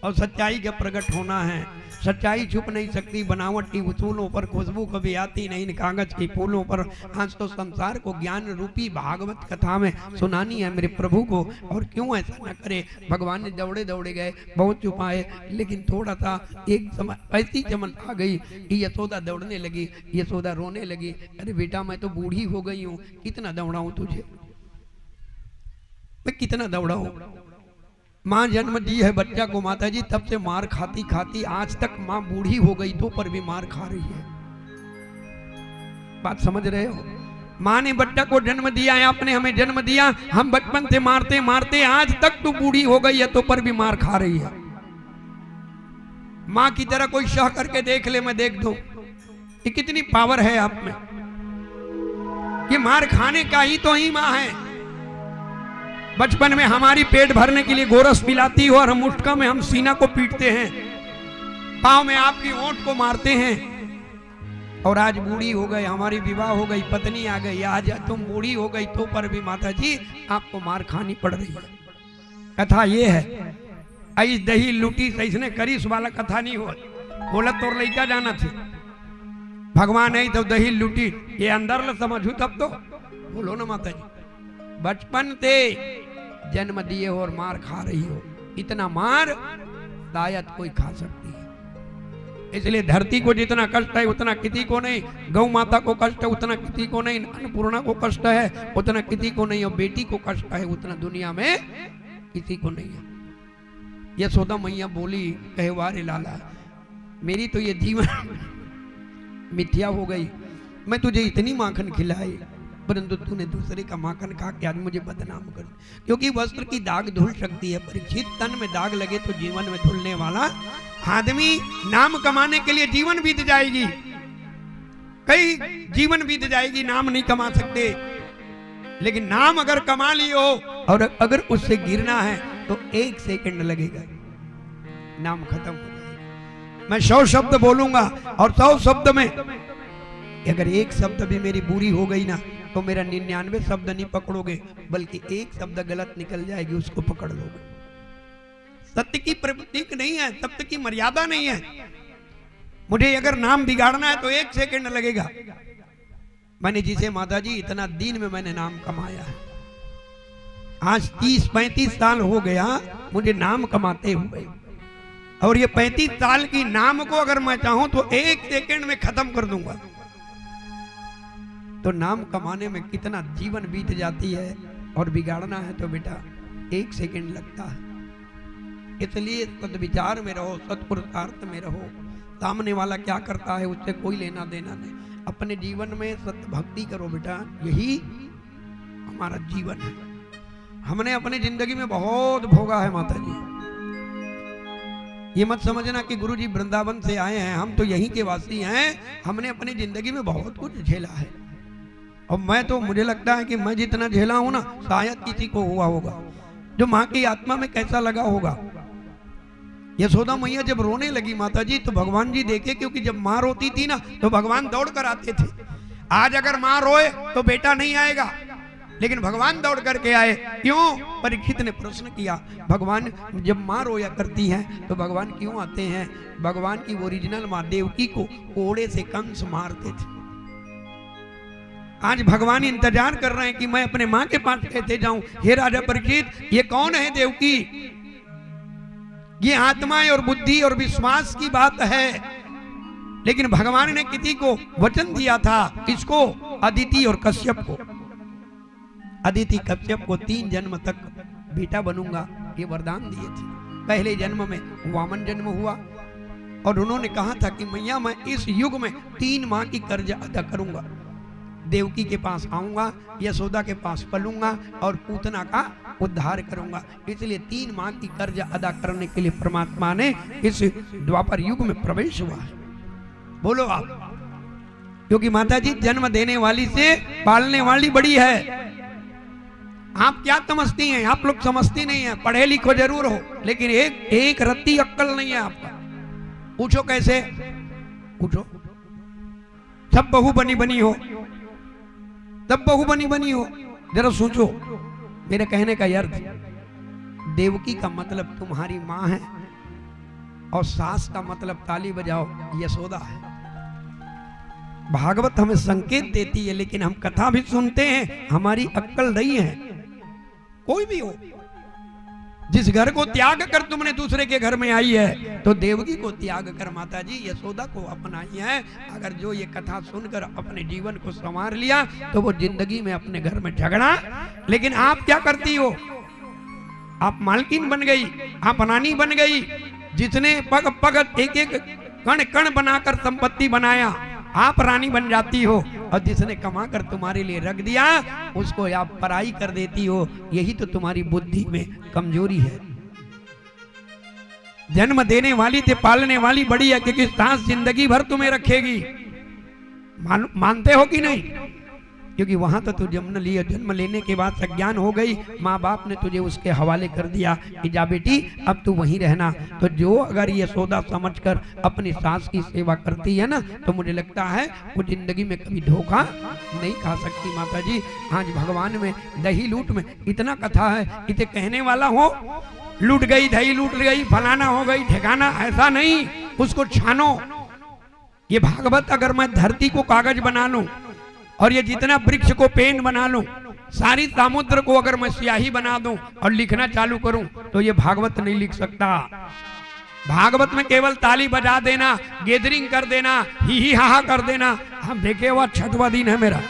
और सच्चाई का प्रकट होना है। सच्चाई छुप नहीं सकती, बनावट की उसूलों पर खुशबू कभी आती नहीं, कागज के फूलों पर। आज तो संसार को ज्ञान रूपी भागवत कथा में सुनानी है मेरे प्रभु को। और क्यों ऐसा न करे, भगवान ने दौड़े दौड़े गए, बहुत छुपाए, लेकिन थोड़ा सा एक समय ऐसी चमक आ गई कि यशोदा दौड़ने लगी, यशोदा रोने लगी, "अरे बेटा, मैं तो बूढ़ी हो गई हूँ, कितना दौड़ाऊं तुझे, मैं कितना दौड़ाऊं?" माँ जन्म दी है बच्चा को माता जी, तब से मार खाती खाती आज तक माँ बूढ़ी हो गई तो पर भी मार खा रही है। बात समझ रहे हो? माँ ने बच्चा को जन्म दिया है, आपने हमें जन्म दिया, हम बचपन से मारते मारते आज तक तू बूढ़ी हो गई है तो पर भी मार खा रही है। माँ की तरह कोई सह करके देख ले, मैं देख दूं। ये कितनी पावर है आप में। ये मार खाने का ही तो ही माँ है। बचपन में हमारी पेट भरने के लिए गोरस पिलाती हो और हम उठका में हम सीना को पीटते हैं, पाँव में आपकी ओंठ को मारते हैं। और आज बूढ़ी हो गए, हमारी विवाह हो गई, पत्नी आ गई, आज तुम बूढ़ी हो गई तो पर भी माता जी आपको मार खानी पड़ रही है। कथा ये है, अइस दही लुटी सइसने करिस वाला कथा नहीं हो। बोला तोर लइका जाना थे, भगवान आई तो दही लुटी, ये अंदर ल समझू तब तो। बोलो ना माता जी, बचपन से जन्म दिए हो और मार खा रही हो, इतना मार शायद कोई खा सकती है। इसलिए धरती को जितना कष्ट है उतना किसी को नहीं, गौ माता को कष्ट है उतना किसी को नहीं, अन्नपूर्णा को कष्ट है उतना किसी को नहीं, और बेटी को कष्ट है उतना दुनिया में किसी को नहीं है। यशोदा मैया बोली, "कहे वाह रे लाला, मेरी तो ये जीवन मिथ्या हो गई। मैं तुझे इतनी माखन खिलाई, परंतु तूने दूसरे का माखन खा के आज मुझे बदनाम कर दिया।" क्योंकि वस्त्र की दाग धुल सकती है परीक्षित, तन में दाग लगे तो जीवन में धुलने वाला आदमी। नाम कमाने के लिए जीवन बीत जाएगी, कई जीवन बीत जाएगी, नाम नहीं कमा सकते, लेकिन नाम अगर कमा लियो और अगर उससे गिरना है तो एक सेकंड लगेगा, नाम खत्म हो जाएगा। मैं सौ शब्द बोलूंगा और सौ शब्द में अगर एक शब्द भी मेरी बुरी हो गई ना, तो मेरा निन्यानवे शब्द नहीं पकड़ोगे, बल्कि एक शब्द गलत निकल जाएगी, उसको पकड़ लोगे। सत्य की प्रतीक नहीं है, सत्य की मर्यादा नहीं है। मुझे अगर नाम बिगाड़ना है तो एक सेकंड लगेगा। मैंने जिसे, माता जी, इतना दिन में मैंने नाम कमाया है, आज तीस पैंतीस साल हो गया मुझे नाम कमाते हुए, और ये पैंतीस साल की नाम को अगर मैं चाहूं तो एक सेकंड में खत्म कर दूंगा। तो नाम कमाने में कितना जीवन बीत जाती है, और बिगाड़ना है तो बेटा एक सेकंड लगता है। इसलिए सद्विचार में रहो, सत्पुरुषार्थ में रहो। सामने वाला क्या करता है उससे कोई लेना देना नहीं। अपने जीवन में सत्य भक्ति करो बेटा, यही हमारा जीवन है। हमने अपनी जिंदगी में बहुत भोगा है माता जी। ये मत समझना कि गुरु जी वृंदावन से आए हैं, हम तो यहीं के वासी हैं। हमने अपनी जिंदगी में बहुत कुछ झेला है, और मैं तो, मुझे लगता है कि मैं जितना झेला हूं ना, शायद किसी को हुआ होगा। जो माँ की आत्मा में कैसा लगा होगा। यशोदा मैया जब रोने लगी माता जी, तो भगवान जी देखे, क्योंकि जब माँ रोती थी ना तो भगवान दौड़ कर आते थे। आज अगर माँ रोए तो बेटा नहीं आएगा, लेकिन भगवान दौड़ करके आए। क्यों? परीक्षित ने प्रश्न किया, भगवान जब माँ रोया करती हैं तो भगवान क्यों आते हैं? भगवान की ओरिजिनल माँ देवकी को कोड़े से कंस मारते थे। आज भगवान इंतजार कर रहे हैं कि मैं अपने माँ के पास कैसे जाऊं। हे राजा परीक्षित, ये कौन है देवकी? ये आत्मा और बुद्धि और विश्वास की बात है, लेकिन भगवान ने किसी को वचन दिया था, इसको, अदिति और कश्यप को। अदिति कश्यप को तीन जन्म तक बेटा बनूंगा, ये वरदान दिए थे। पहले जन्म में वामन जन्म हुआ और उन्होंने कहा था कि मैया, मैं इस युग में तीन माँ की कर्ज अदा करूंगा, देवकी के पास आऊंगा, यशोदा के पास पलूंगा और पूतना का उद्धार करूंगा। इसलिए तीन माँ की कर्ज अदा करने के लिए परमात्मा ने इस द्वापर युग में प्रवेश हुआ है। बोलो आप, क्योंकि माता जी जन्म देने वाली से पालने वाली बड़ी है। आप क्या समझती हैं? आप लोग समझती नहीं है। पढ़े लिखो जरूर हो, लेकिन एक एक रत्ती अक्कल नहीं है आपका। पूछो कैसे? पूछो। सब बहू बनी बनी हो, सब बहू बनी बनी हो। जरा सोचो, मेरे कहने का अर्थ, देवकी का मतलब तुम्हारी माँ है और सास का मतलब, ताली बजाओ, यशोदा है। भागवत हमें संकेत देती है, लेकिन हम कथा भी सुनते हैं, हमारी अक्कल नहीं है। कोई भी हो, जिस घर को त्याग कर तुमने दूसरे के घर में आई है, तो देवकी को त्याग कर माता जी यशोदा को अपनाई है। अगर जो ये कथा सुनकर अपने जीवन को संवार लिया, तो वो जिंदगी में अपने घर में झगड़ा। लेकिन आप क्या करती हो? आप मालकिन बन गई, आप रानी बन गई, जिसने पग पग एक एक कण कण बनाकर संपत्ति बनाया, आप रानी बन जाती हो, और जिसने कमा कर तुम्हारे लिए रख दिया, उसको आप पराई कर देती हो। यही तो तुम्हारी बुद्धि में कमजोरी है। जन्म देने वाली ते पालने वाली बड़ी है, क्योंकि सास जिंदगी भर तुम्हें रखेगी। मान, मानते हो कि नहीं? क्योंकि वहां तो तू जन्म लिया, जन्म लेने के बाद सज्ञान हो गई, माँ बाप ने तुझे उसके हवाले कर दिया कि जा बेटी, अब तू वहीं रहना। तो जो अगर यशोदा समझकर अपनी सास की सेवा करती है ना, तो मुझे लगता है वो जिंदगी में कभी धोखा नहीं खा सकती। माता जी, आज भगवान में, दही लूट में इतना कथा है, इसे कहने वाला हो, लूट गई, दही लूट गई, फलाना हो गई, ठिकाना, ऐसा नहीं। उसको छानो। ये भागवत अगर मैं धरती को कागज बना लूं और ये जितना वृक्ष को पेन बना लूं, सारी समुद्र को अगर मैं स्याही बना दूं और लिखना चालू करूं, तो ये भागवत नहीं लिख सकता। भागवत में केवल ताली बजा देना, गैदरिंग कर देना, ही ही हा हा कर देना। हम देखे हुआ छठवां दिन है मेरा,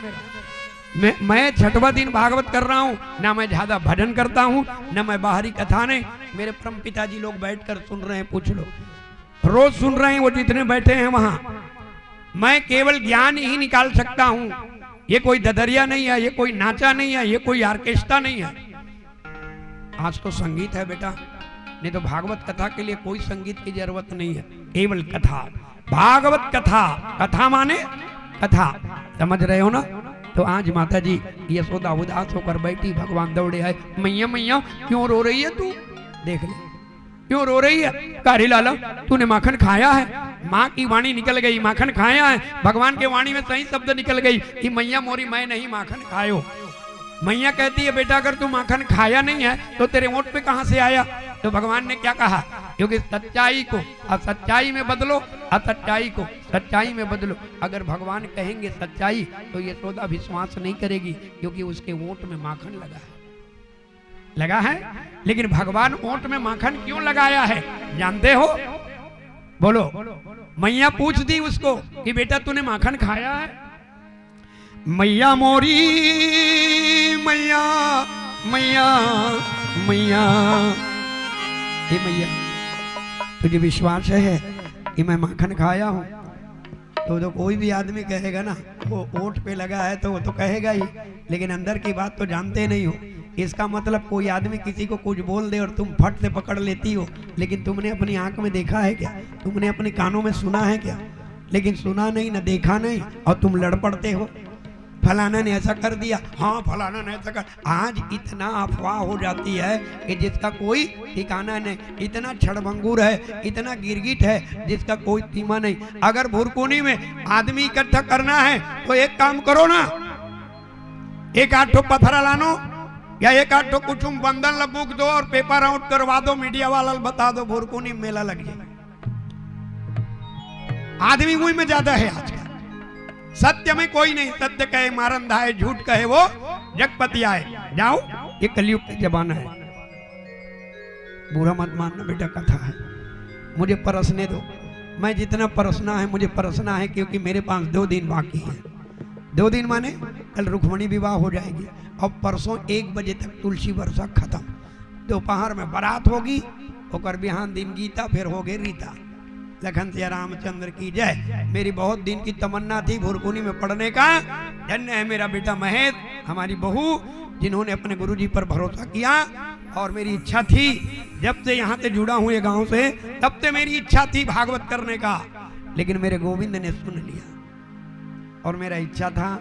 मैं मैं छठवां दिन भागवत कर रहा हूँ। ना मैं ज्यादा भजन करता हूँ, ना मैं बाहरी कथा, नहीं। मेरे परम पिताजी लोग बैठकर सुन रहे हैं, पूछ लो, रोज सुन रहे हैं वो जितने बैठे हैं वहां। मैं केवल ज्ञान ही निकाल सकता हूं। ये कोई ददरिया नहीं है, ये कोई नाचा नहीं है, ये कोई ऑर्केस्ट्रा नहीं है। आज तो संगीत है बेटा, नहीं तो भागवत कथा के लिए कोई संगीत की जरूरत नहीं है। केवल कथा, भागवत कथा। कथा माने कथा, समझ रहे हो ना? तो आज माता जी यशोदा उदास होकर बैठी, भगवान दौड़े आए, "मैया, मैया, क्यों रो रही है तू? देख ले, क्यों रो रही है? कारी लाला, तूने माखन खाया है?" माँ की वाणी निकल गई, "माखन खाया है।" भगवान के वाणी में सही शब्द निकल गई कि, "मैया मोरी, मैं नहीं माखन खायो।" मैया कहती है, "बेटा, अगर तू माखन खाया नहीं है, तो तेरे ओंठ पे कहां से आया?" तो भगवान ने क्या कहा? क्योंकि सच्चाई को असच्चाई में बदलो, असच्चाई को सच्चाई में बदलो। अगर भगवान कहेंगे सच्चाई, तो यशोदा विश्वास नहीं करेगी, क्योंकि उसके ओंठ में माखन लगा है, लगा है। लेकिन भगवान ओंठ में माखन क्यों लगाया है, जानते हो? बोलो। मैया पूछ दी उसको कि, "बेटा, तूने माखन खाया है?" "मैया मोरी, मैया, मैया, मैया, हे मैया, तुझे विश्वास है कि मैं माखन खाया हूँ?" तो, तो कोई भी आदमी कहेगा ना, वो ओंठ पे लगा है तो वो तो कहेगा ही, लेकिन अंदर की बात तो जानते नहीं हो। इसका मतलब कोई आदमी किसी को कुछ बोल दे और तुम फट से पकड़ लेती हो, लेकिन तुमने अपनी आंख में देखा है क्या? तुमने अपने कानों में सुना है क्या? लेकिन सुना नहीं, ना देखा नहीं, और तुम लड़ पड़ते हो, "फलाना ने ऐसा कर दिया, हाँ, फलाना ने ऐसा कर।" आज इतना अफवाह हो जाती है कि जिसका कोई ठिकाना नहीं, इतना छड़भंगुर है, इतना गिरगिट है, जिसका कोई सीमा नहीं। अगर भुरकुनी में आदमी इकट्ठा करना है, तो एक काम करो ना, एक आध ठो पथरा लानो या एक आध ठो कुछ बंदन ल बुक दो और पेपर आउट करवा दो, मीडिया वाला ल बता दो, भुरकुनी मेला लग जाए। आदमी वही में ज्यादा है आजकल। सत्य में कोई नहीं, सत्य कहे मारन धाय, झूठ कहे वो जगपति आए। जाओ, ये कलयुग का जमाना है। बुरा मत मानना बेटा, कथा है, मुझे परसने दो। मैं जितना परसना है मुझे परसना है, क्योंकि मेरे पास दो दिन बाकी है। दो दिन माने कल रुक्मणी विवाह हो जाएगी। अब परसों एक बजे तक तुलसी वर्षा खत्म। दोपहर में बारात होगी, ओकर बिहान दिन गीता, फिर होगे रीता। लखन सिया रामचंद्र की जय। मेरी बहुत दिन की तमन्ना थी भुरकुनी में पढ़ने का। धन्य है मेरा बेटा महेश, हमारी बहू, जिन्होंने अपने गुरुजी पर भरोसा किया। और मेरी इच्छा थी, जब से यहाँ से जुड़ा हूँ ये गांव से, तब से मेरी इच्छा थी भागवत करने का, लेकिन मेरे गोविंद ने सुन लिया और मेरा इच्छा था,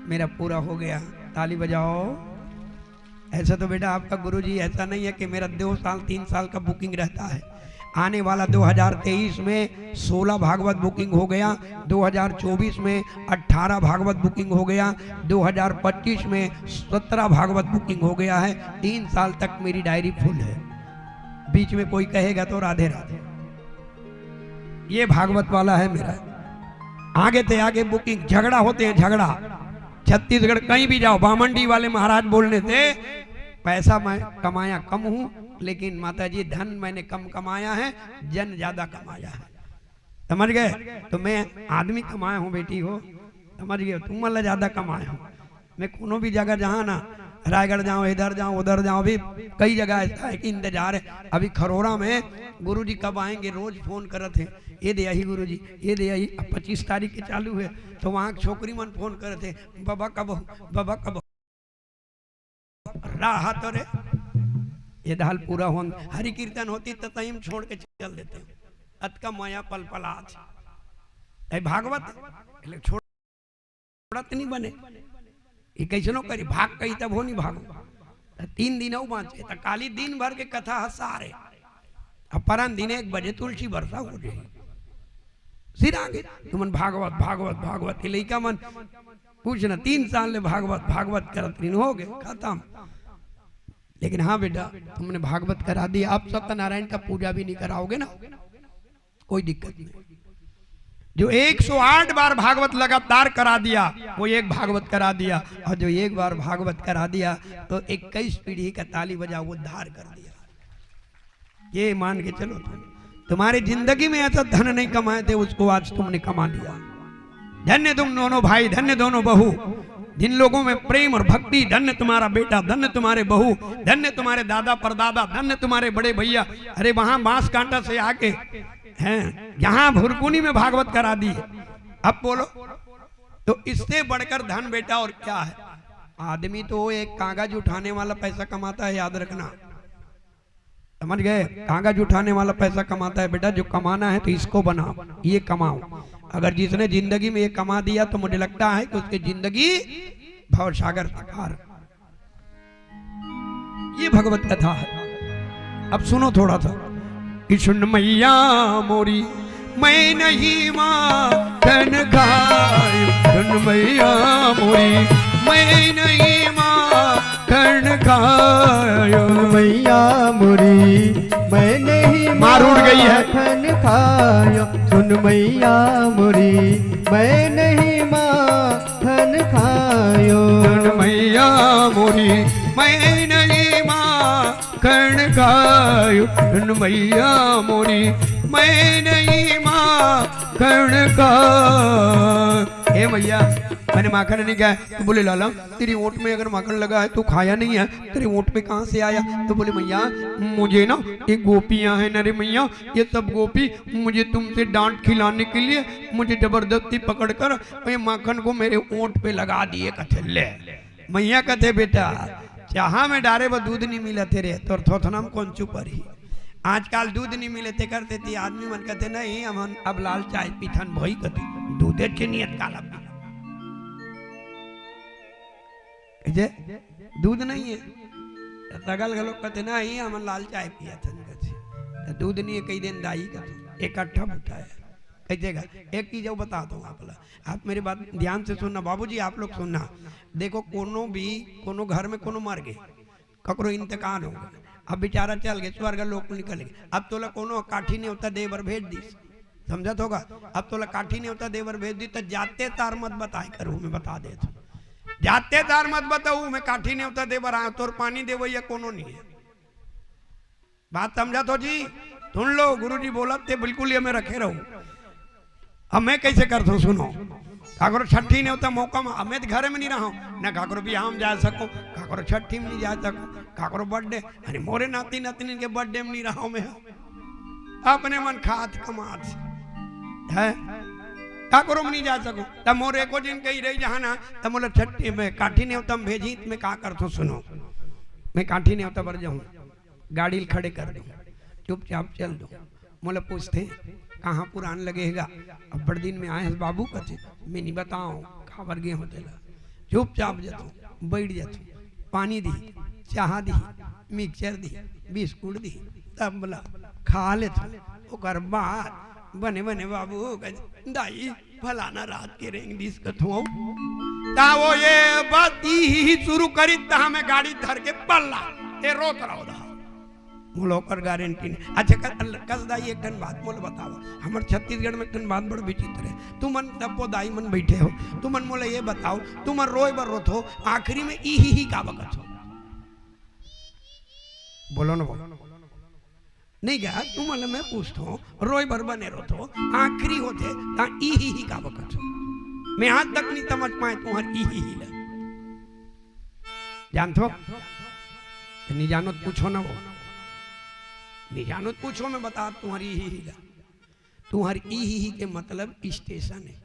मेरा पूरा हो गया। ताली बजाओ। ऐसा तो बेटा आपका गुरुजी ऐसा नहीं है कि मेरा दो साल, तीन साल का बुकिंग रहता है। आने वाला दो हज़ार तेईस में सोलह भागवत बुकिंग हो गया, दो हज़ार चौबीस में अठारह भागवत बुकिंग हो गया, दो हज़ार पच्चीस में सत्रह भागवत बुकिंग हो गया है। तीन साल तक मेरी डायरी फुल है। बीच में कोई कहेगा तो राधे राधे। ये भागवत वाला है मेरा। आगे ते आगे बुकिंग, झगड़ा होते हैं, झगड़ा। छत्तीसगढ़ कहीं भी जाओ, बामंडी वाले महाराज बोलने से, पैसा मैं कमाया कम हूं, लेकिन माता जी धन मैंने कम कमाया है, जन ज्यादा कमाया है। समझ गए? तो मैं आदमी कमाया हूं बेटी हो, समझ गए? तुम मला ज्यादा कमाए हो। मैं कोनो भी जगह जहाँ ना, रायगढ़ जाओ, इधर जाओ, उधर जाओ, अभी कई जगह ऐसा है कि इंतजार है। अभी खरोरा में गुरुजी कब आएंगे, रोज फोन करत हैं, "ये दे आई गुरुजी, ये दे आई।" अब पच्चीस तारीख के चालू है, तो वहाँ छोकरी मन फोन करत हैं, "बाबा कब हो, बाबा कब हो?" राह तो रे, ये दाल पूरा होन, हरि कीर्तन होती तो तईम छोड़ के चल देते। अतका माया पल पल आज। ए भागवत, ले छोड़ छोड़त नहीं बने। ये कैसनो करी, भाग कही तब हो नहीं भागो। त तीन दिन अउ बाँचे, त काली दिन भर के कथा ह सारे। अब परन दिन एक बजे तुलसी बरसा हो जाई। सिर आगे, तुमन भागवत, भागवत, भागवत, ये लइका मन कुछ न, तीन साल ले भागवत, भागवत करत रहिन, हो गए, खत्म। लेकिन हाँ बेटा, तुमने भागवत करा दिया, आप सत्यनारायण का पूजा भी नहीं कराओगे ना, कोई दिक्कत नहीं। जो एक सौ आठ बार भागवत लगातार करा दिया, वो एक भागवत करा दिया, और जो एक बार भागवत करा दिया, तो इक्कीस पीढ़ी का ताली बजा वो उद्धार कर दिया। ये मान के चलो तुम, तुम्हारी जिंदगी में ऐसा धन नहीं कमाए थे, उसको आज तुमने कमा लिया। धन्य तुम दोनों भाई, धन्य दोनों बहू, जिन लोगों में प्रेम और भक्ति, धन्य तुम्हारा बेटा, धन्य तुम्हारे बहू, धन्य तुम्हारे दादा परदादा, धन्य तुम्हारे बड़े भैया। अरे वहां बांस कांटा से आके हैं, यहाँ भुरकुनी में भागवत करा दी। अब बोलो, तो इससे बढ़कर धन बेटा और क्या है? आदमी तो एक कागज उठाने वाला पैसा कमाता है, याद रखना, समझ गए? कागज उठाने वाला पैसा कमाता है बेटा, जो कमाना है तो इसको बनाओ, ये कमाओ। अगर जिसने जिंदगी में ये कमा दिया तो मुझे लगता है कि उसकी जिंदगी भवसागर से पार। ये भगवत कथा है। अब सुनो थोड़ा सा कि सुन मैया मोरी, मैं नहीं माखन खायो, सुन मैया मोरी, मैं नहीं माखन खायो। मैया मोरी, मैं नहीं माँ रूठ गई है। माखन खायो, सुन मैया मोरी, मैं नहीं माखन खायो। सुन मैया मोरी, मैं नहीं माखन खायो। सुन मैया मोरी, मैं नहीं माखन खायो। हे मैया, मैंने माखन नहीं खाया। तो बोले, लाला, तेरी ओंठ में अगर माखन लगा है तो खाया नहीं है, तेरे ओंठ पे कहाँ से आया? तो बोले, मैया, मुझे ना एक गोपियां हैं ना रे मैया, ये सब गोपी मुझे तुमसे डांट खिलाने के लिए मुझे जबरदस्ती पकड़कर ये माखन को मेरे ओंठ पे लगा दिए। कथे ले, मैया कथे, बेटा, चाहा में डारे बर दूध नहीं मिलत हे रे, तोर थोथना म कोन चुप रही। आजकल दूध नहीं मिले, तेकर सेती आदमी मन कथे, नहीं, हम अब लाल चाय पीथन भोई कथे, दूधे के नियत काला पी। जे दूध नहीं है, त तगल घलो कथे, नहीं, हम लाल चाय पियथन कथे। त दूध नहीं है, कई दिन दाई कथे, इकट्ठा बुताया। कह देगा, एक चीज अउ बता दूं आप ला, आप मेरी बात ध्यान से सुनना, बाबूजी आप लोग सुनना। देखो, कोनो भी, कोनो घर में कोनो मर गए, ककरो इंतकाल हो गए, अब बेचारा चल गए, स्वर्ग लोक में निकल गए, अब तोला कोनो काठी नेवता दे बर भेज दिस, समझत होगा, अब तोला काठी नेवता दे बर भेज दिस, तो जाते तार मत बताए करू, मैं बता देत हूँ, जाते तार मत बताऊ, मैं काठी नेवता दे बर आया, तोर पानी देवैया कोनो नहीं है। बात समझत हो जी? सुन लो, गुरुजी बोलत ते बिल्कुल ये में रखे रहू। अब मैं कैसे करत हूँ, सुनो। काकरो छठी नेवता मौका में, अब मैं तो घरे में नहीं रहा हूँ, न काकरो बियाह में जा सको, काकरो छठी में नहीं जा सको, काकरो बर्थडे, अरे मोरे नाती नतनी के बर्थडे में नहीं रहा हूँ मैं, अपने मन खात कमात है, काकरो में नहीं जा सको। तब मोर एको दिन कही रही जहाँ ना, तब मोला छठी में काठी नेवता में भेजी, त मैं का करत हूँ, सुनो। मैं काठी नेवता बर जाऊँ, गाड़ी ल खड़े कर दूँ, चुपचाप चल दूँ। मोला पूछते, कहाँ पुरान लगे हेगा? अब्बड़ दिन में आए हस बाबू, कथे, मैं नहीं बताओ, काबर गे हों तेला। चुपचाप जथों, बैठ जथों, पानी दी, चाहा दिही, मिक्सचर दिही, बिस्कुट दिही, तब बोला खा लेथों। ओकर बाद बने बने बाबू कहि, दाई फलाना रात के रेंग दिस कथों। ता वो ये बात इही ही शुरू करी, तहाँ मैं गाड़ी धर के पल्ला, ए रोत रहो दा। मोला ओकर गारंटी नहीं। अच्छा, कस, कस दाई, एक ठन बात मोला बताओ। हमर छत्तीसगढ़ में एक ठन बात बड़ विचित्र है। तुमन तब्बो दाई मन बैठे हो, तुमन मोला ये बताओ, तुमन रोए बर रोथो, आखिरी में ई ही ही का बकत हो? बोलो ना, बोलो। नहीं गा, तुमन मैं पूछथों, रोए बर बने रोथो, आखिरी होथे, ता ई ही ही का बकत हो? मैं आज तक नहीं समझ पाए तुम्हार ई ही ही ला। जानथो? तो नहीं जानो तो पूछो ना वो। नहीं जानो तो पूछो, मैं बता तुम्हारी ही ही ला। तुम्हारी ई ही ही के मतलब स्टेशन है।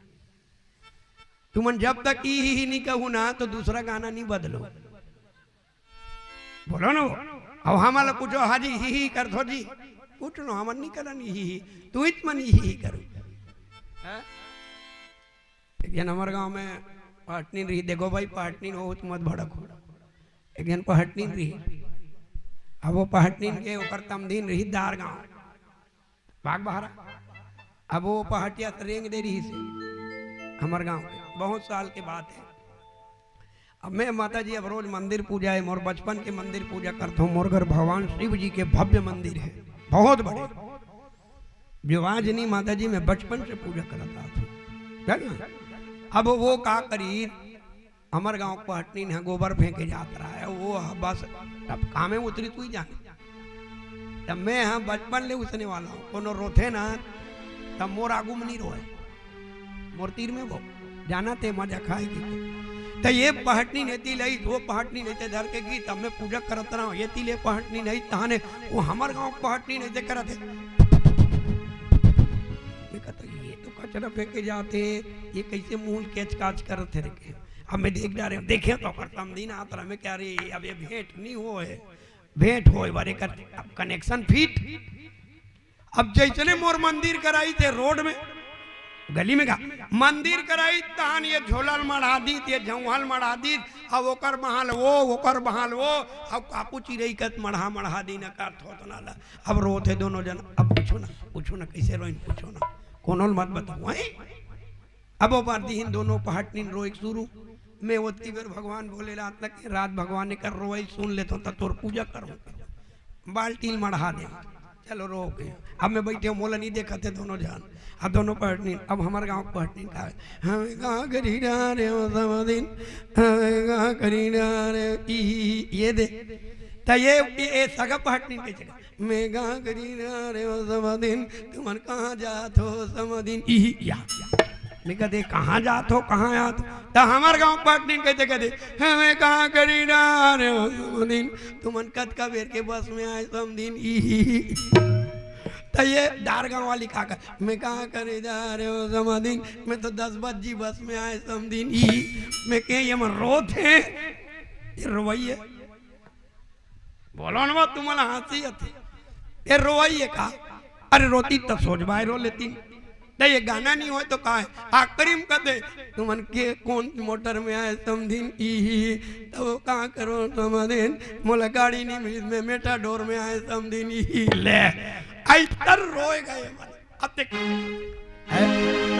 तुमन जब तक ई ही ही नहीं कहू ना, तो दूसरा गाना नहीं बदलो। बोलो ना वो। अब हमला पूछो, हाजी ही ही करथो जी? पूछ लो, हमन नहीं करन ही ही। तू इत मन ही ही करो। हाँ? एक जन हमर गांव में पहटनीन रही, देखो भाई, पहटनीन हो तो मत भड़क हो। एक जन पहटनीन रही, अब वो पहटनीन के ओकर तमदीन रही दार गांव, बाग बहरा। अब वो पहटिया से रेंग दे रही से हमर गांव के, बहुत साल के बात है। अब मैं माता जी, अब रोज मंदिर पूजा है, मोर बचपन के मंदिर पूजा करता हूँ। मोर घर भगवान शिव जी के भव्य मंदिर है, बहुत बड़े। जो आज नहीं माता जी, मैं बचपन से पूजा करता था, है ना? अब वो का करी, हमर गांव पहटनीन ह गोबर फेंके जात रहा है, वो ह बस अब कामे उतरी तू ही जाने। तब मैं ह बचपन ले उसने वाला हूँ, कोनो रोथे ना, तब मोर आगू में नहीं रोए, मोर तीर में वो जाना ते मजा खाए की। तो ये पहटनीन एती लई, वो पहटनीन एती धर के गीत, अब मैं पूजा करत रहा हूँ, ये तीले पहटनीन एती तहाने, वो हमर गांव पहटनीन एती करत है। मैं कहता, ये तो कचरा फेंके जाते, ये कैसे मुंह कैच काच करत है रे? अब मैं देख डारे हूँ, देखे तो ओकर तमदीन आत रहा, मैं कह रही, अब ये भेंट नहीं हो है, भेंट होए बारे कर, अब कनेक्शन फिट। अब जैसने मोर मंदिर कराई थे रोड में, गली में का मंदिर कराई, तहान ये झोलल मढ़ा दीत, ये झौहल मढ़ा दीत, अब ओकर बहाल वो, ओकर बहाल वो, अब कापू चिरई कत मढ़ा मढ़ा दीन कर थोत ना ला। अब रोत है दोनों जन, अब पूछो ना, पूछो ना, कैसे रोइन, पूछो ना, कोनो ल मत बताओ, हैं? अब वो बार दिहिन दोनों पहटनीन रोए के शुरू। मैं ओतकी बेर भगवान भोलेनाथ तक के रात भगवान एकर रोए सुन लेथों, त तोर पूजा करो। बाल्टी ल मढ़ा दे। चलो, रो गए। अब मैं बैठे हूँ, मोला नहीं देखा थे दोनों जान। अब दोनों पहटनीन, अब हमर गांव पहटनीन का है, हमें कहाँ करी ना रे वो समदिन, हमें कहाँ करी ना रे, ई, ई, ई, ये दे। त ये, ये, ये सगा पहटनीन के जगह। मैं कहाँ करी ना रे वो समदिन, तुमन कहाँ जात हो समदिन? इही, या। मैं कहते, "कहाँ जात हो, कहाँ जात हो?" त हमर गांव पटनी कहते, कहते, "हमें कहाँ करी ना रे वो समदिन, तुमन कतका बेर के बस में आए समदिन?" इही। त ये दार गांव वाली का कर, "मैं कहाँ करी ना रे वो समदिन, मैं तो दस बजे बस में आए समदिन।" इही। मैं कहे, "ये मन रोत है, ये रोवई है।" बोलो ना, तुमन ला हंसी आथे। ये रोवई है का? अरे रोती त सोझ बाय रो लेती। नहीं, ये गाना नहीं होय तो का है? आखिरी में कहते, "तुमन के कौन मोटर में आए समदिन?" इही। तब वो का करो समदिन, "मोला गाड़ी नहीं मिली, मैं मेटाडोर में आए समदिन।" इही। ले, आई तर रोए गए मन। अब देख,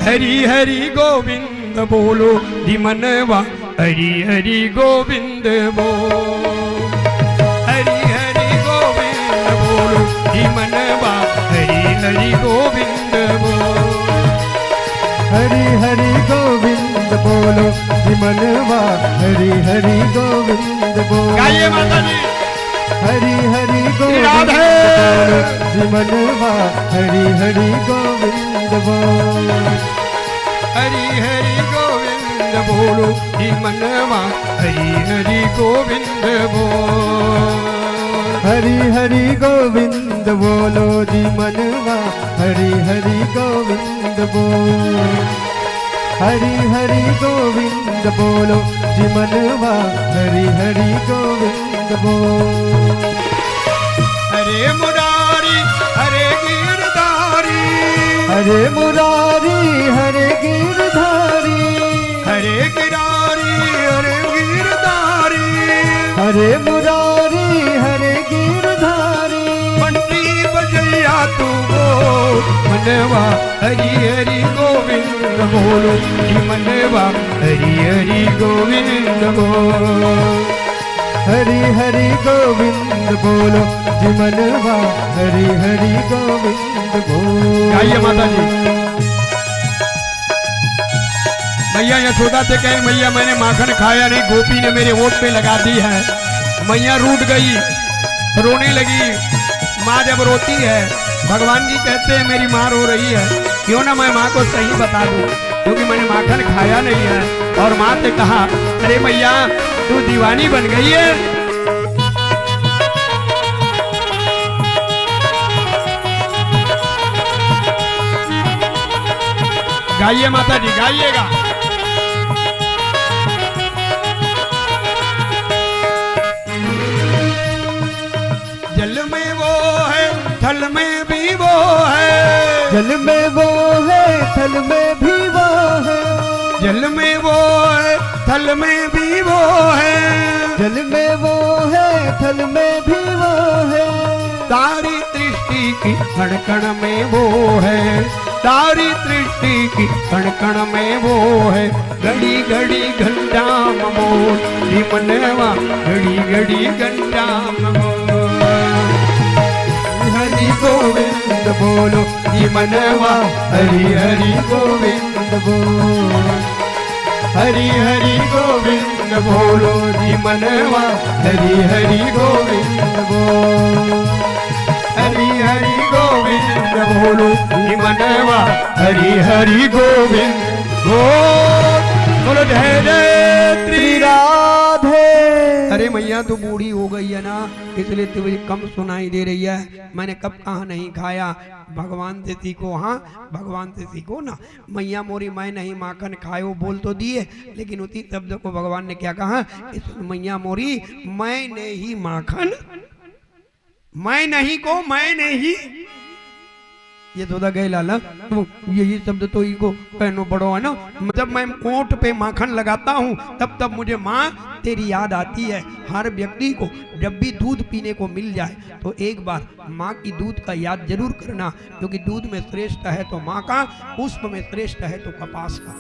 हरि हरि गोविंद बोलो जी मनवा, हरि हरि गोविंद बोल। हरि हरि गोविंद बोलो जी मनवा, हरि हरि गोविंद बोल। हरि हरि गोविंद बोलो जी मनवा, हरि हरि गोविंद बोल। गाइए माता जी। हरि हरि श्री गोविंद राधे। बोलो जी मनवा, हरि हरि गोविंद बोल। हरि हरि गोविंद बोलो जी मनवा, हरि हरि गोविंद बोल। हरि हरि गोविंद बोलो जी मनवा, हरि हरि गोविंद बोल। हरि हरि गोविंद बोलो जी मनवा, हरि हरि गोविंद बोल। हरे मुरारी हरे गिरधारी। हरे मुरारी हरे गिरधारी। हरे गिरारी हरे गिरधारी। हरे मुरारी तू बोल मनवा हरि हरि गोविंद बोलो, कि मनवा हरि हरि गोविंद बोल। हरि हरि गोविंद बोलो, जी मनवा हरि हरि गोविंद बोल। गाइए माता जी। मैया यशोदा से कहे, "मैया, मैंने माखन खाया नहीं, गोपी ने मेरे ओंठ पे लगा दी है।" मैया रूठ गई, रोने लगी। माँ जब रोती है, भगवान जी कहते हैं, "मेरी माँ रो रही है, क्यों ना मैं माँ को सही बता दूँ, क्योंकि मैंने माखन खाया नहीं है।" और माँ से कहा, "अरे मैया, तू दीवानी बन गई है।" गाइए माता जी, गाइएगा। जल में वो है, थल में भी वो है। जल में वो है, थल में भी वो है। जल में वो है, थल में भी वो है। जल में वो है, थल में भी वो है। सारी सृष्टि की कण कण में वो है, सारी सृष्टि की कण कण में वो है। घड़ी घड़ी घंटा ममोर, जी मनवा घड़ी घड़ी घंटा ममोर। हरि गोविंद बोलो, जी मनवा हरि हरि गोविंद बोलो। हरि हरि गोविंद बोलो, जी मनवा हरि हरि गोविंद बोलो। हरि हरि गोविंद बोलो, जी मनवा हरि हरि गोविंद बोल। बोलो जय जय श्री राधे। अरे मैया, तू बूढ़ी हो गई है ना, इसलिए तुझे कम सुनाई दे रही है। मैंने कब कहा नहीं खाया, भगवान से सीखो, हाँ, भगवान से सीखो ना। मैया मोरी, मैं नहीं माखन खायो, बोल तो दिए, लेकिन उसी शब्द को भगवान ने क्या कहा कि सुन मैया मोरी, मैं नहीं माखन, मैं नहीं को मैं नहीं। यशोदा कहे, "लाला, तू यही शब्द तो इको कहनो पड़ो है ना, जब मैं ओंठ पे माखन लगाता हूँ, तब तब मुझे माँ तेरी याद आती है।" हर व्यक्ति को जब भी दूध पीने को मिल जाए, तो एक बार माँ की दूध का याद जरूर करना, क्योंकि दूध में श्रेष्ठ है तो माँ का, पुष्प में श्रेष्ठ है तो कपास का।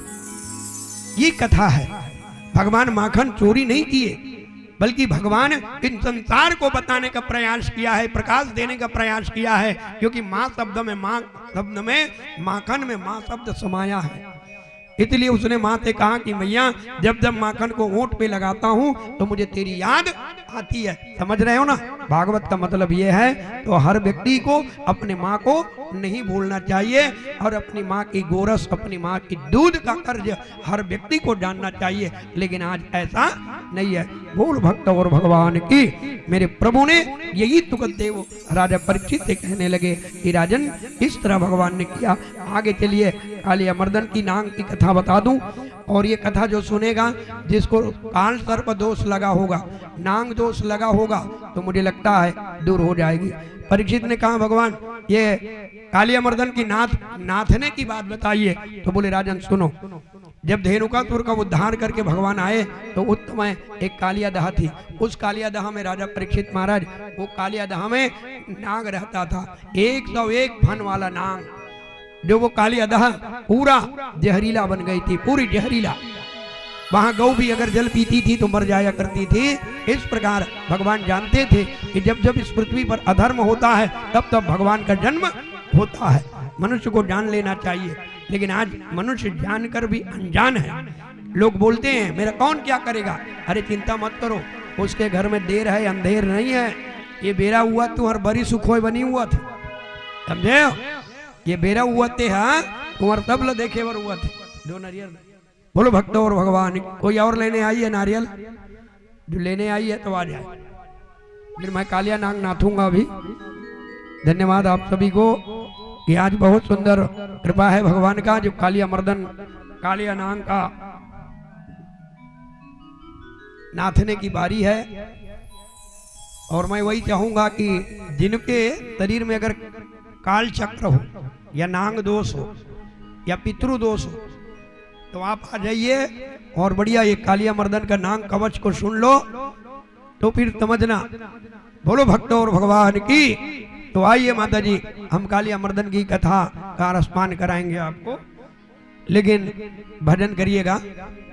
ये कथा है। भगवान माखन चोरी नहीं किए, बल्कि भगवान इन संसार को बताने का प्रयास किया है, प्रकाश देने का प्रयास किया है, क्योंकि माँ शब्द में, माँ शब्द में, माखन में माँ शब्द समाया है। इसलिए उसने माँ से कहा कि मैया, जब जब माखन को ओंठ पे लगाता हूँ तो मुझे तेरी याद आती है। समझ रहे हो ना? भागवत का मतलब ये है। तो हर व्यक्ति को अपने माँ को नहीं भूलना चाहिए और अपनी माँ की गोरस, अपनी माँ की दूध का कर्ज हर व्यक्ति को जानना चाहिए, लेकिन आज ऐसा नहीं है। बोल भक्त और भगवान की। मेरे प्रभु ने यही सुखदेव राजा परीक्षित से कहने लगे कि राजन, इस तरह भगवान ने किया। आगे चलिए, कालिया मर्दन की नांग की कथा बता दूं। और ये कथा जो सुनेगा, जिसको काल सर्प दोष लगा होगा, नांग दोष लगा होगा, तो मुझे लगता है दूर हो जाएगी। परीक्षित ने कहा, भगवान, ये कालिया मर्दन की नाथ, नाथने की बात बताइए। तो बोले, राजन सुनो, जब धेनुकासुर का उद्धार करके भगवान आए, तो उस समय एक कालिया दहा थी। उस कालिया दहा में, राजा परीक्षित महाराज, वो कालिया दहा में नाग रहता था, एक सौ एक फन वाला नाग, जो वो कालिया दहा पूरा जहरीला बन गई थी, पूरी जहरीला। वहां गौ भी अगर जल पीती थी तो मर जाया करती थी। इस प्रकार भगवान जानते थे कि जब जब इस पृथ्वी पर अधर्म होता है, तब तब भगवान का जन्म होता है। मनुष्य को जान लेना चाहिए, लेकिन आज मनुष्य जानकर भी अनजान है। लोग बोलते हैं, "मेरा कौन क्या करेगा?" अरे चिंता मत करो, उसके घर में देर है, अंधेर नहीं है। ये बेरा हुआ तो हर बरी सुखोय बनी हुआ था, समझे हो? ये बेरा हुआ ते, हाँ, तुम्हार तब ल देखे बर हुआ थे। दो नारियल। बोलो भक्तों और भगवान, कोई और लेने आई है नारियल? जो लेने आई है तो आ जाए, फिर मैं कालिया नाग नाथूंगा अभी। धन्यवाद आप सभी को कि आज बहुत सुंदर कृपा है भगवान का, जो कालिया मर्दन, कालिया नाग का नाथने की बारी है। और मैं वही चाहूंगा कि जिनके शरीर में अगर काल चक्र हो या नांग दोष हो या पितृ दोष हो, तो आप आ जाइए और बढ़िया ये कालिया मर्दन का नांग कवच को सुन लो, तो फिर समझना। बोलो भक्तों और भगवान की। तो आइए माता जी, हम कालिया मर्दन की कथा का रसपान कराएंगे आपको, लेकिन भजन करिएगा,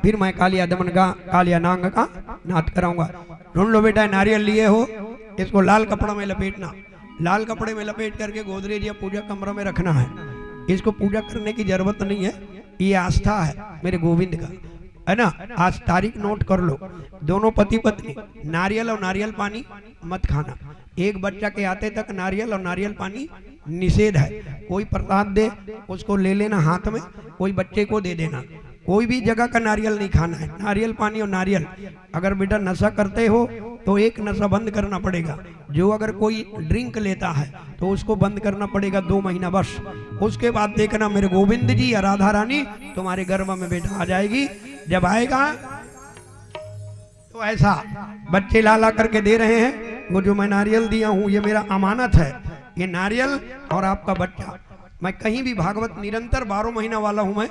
फिर मैं कालिया दमन का, कालिया नांग का नाद कराऊंगा। सुन लो बेटा, नारियल लिए हो, इसको लाल कपड़ा में लपेटना, लाल कपड़े में लपेट करके गोदरेज या पूजा कमरा में रखना है। इसको पूजा करने की जरूरत नहीं है, ये आस्था है मेरे गोविंद का, है ना। आज तारीख नोट कर लो, दोनों पति पत्नी नारियल और नारियल पानी मत खाना। एक बच्चा के आते तक नारियल और नारियल पानी निषेध है। कोई प्रसाद दे, उसको ले लेना हाथ में, कोई बच्चे को दे देना। कोई भी जगह का नारियल नहीं खाना है, नारियल पानी और नारियल। अगर बेटा नशा करते हो तो एक नशा बंद करना पड़ेगा। जो अगर कोई ड्रिंक लेता है तो उसको बंद करना पड़ेगा दो महीना बस। उसके बाद देखना मेरे गोविंद जी या राधा रानी तुम्हारे गर्भ में बेटा आ जाएगी। जब आएगा तो ऐसा बच्चे ला ला करके दे रहे हैं। वो जो मैं नारियल दिया हूँ, ये मेरा अमानत है, ये नारियल और आपका बच्चा। मैं कहीं भी भागवत निरंतर बारह महीना वाला हूँ, मैं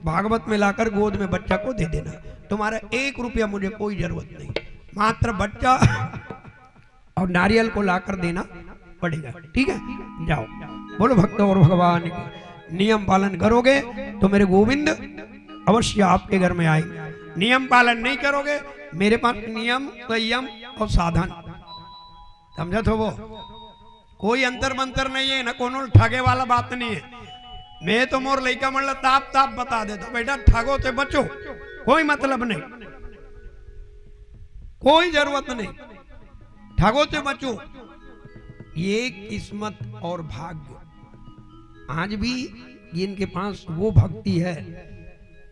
भागवत में लाकर गोद में बच्चा को दे देना। तुम्हारा एक रुपया मुझे कोई जरूरत नहीं, मात्र बच्चा और नारियल को लाकर देना पड़ेगा। ठीक है, जाओ, बोलो भक्त और भगवान की। नियम पालन करोगे तो मेरे गोविंद अवश्य आपके घर में आएंगे। नियम पालन नहीं करोगे, मेरे पास नियम, संयम और साधन, समझत हो वो, कोई अंतर मंतर नहीं है ना, कोनो ठगे वाला बात नहीं है। मैं तो मोर लइका मन ला ताप ताप बता देता, बेटा ठगो से बचो, कोई मतलब नहीं, कोई जरूरत नहीं, ठगो से बचो। ये किस्मत और भाग्य। आज भी जिनके पास वो भक्ति है,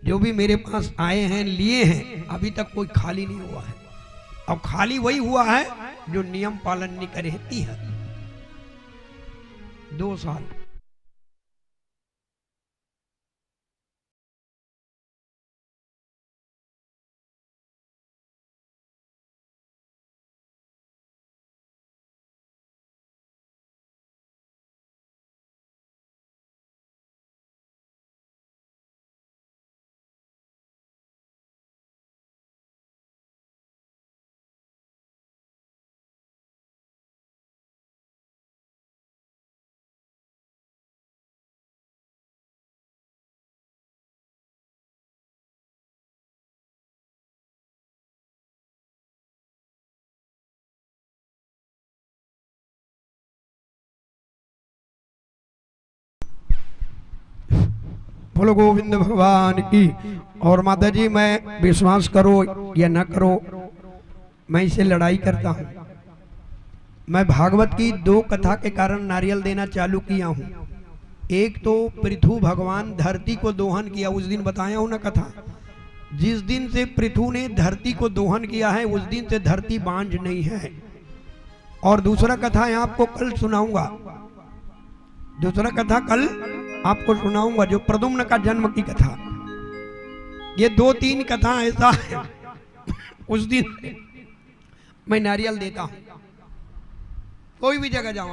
जो भी मेरे पास आए हैं, लिए हैं, अभी तक कोई खाली नहीं हुआ है। और खाली वही हुआ है जो नियम पालन नहीं करे है। दो साल। बोलो गोविंद भगवान की। और माता जी, मैं विश्वास करो या न करो, मैं इसे लड़ाई करता हूँ। मैं भागवत की दो कथा के कारण नारियल देना चालू किया हूँ। एक तो पृथु भगवान धरती को दोहन किया, उस दिन बताया हूँ ना कथा। जिस दिन से पृथु ने धरती को दोहन किया है, उस दिन से धरती बांझ नहीं है। और दूसरा कथा है, आपको कल सुनाऊंगा, दूसरा कथा कल आपको सुनाऊंगा, जो प्रद्युम्न का जन्म की कथा। ये दो तीन कथा ऐसा है, उस दिन मैं नारियल देता हूं, कोई भी जगह जाऊं।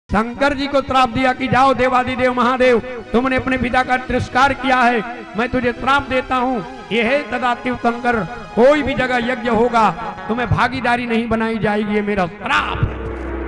शंकर जी को श्राप दिया कि जाओ देवादिदेव महादेव, तुमने अपने पिता का तिरस्कार किया है, मैं तुझे श्राप देता हूँ। ये है तदा शिव शंकर, कोई भी जगह यज्ञ होगा, तुम्हें भागीदारी नहीं बनाई जाएगी, ये मेरा श्राप है।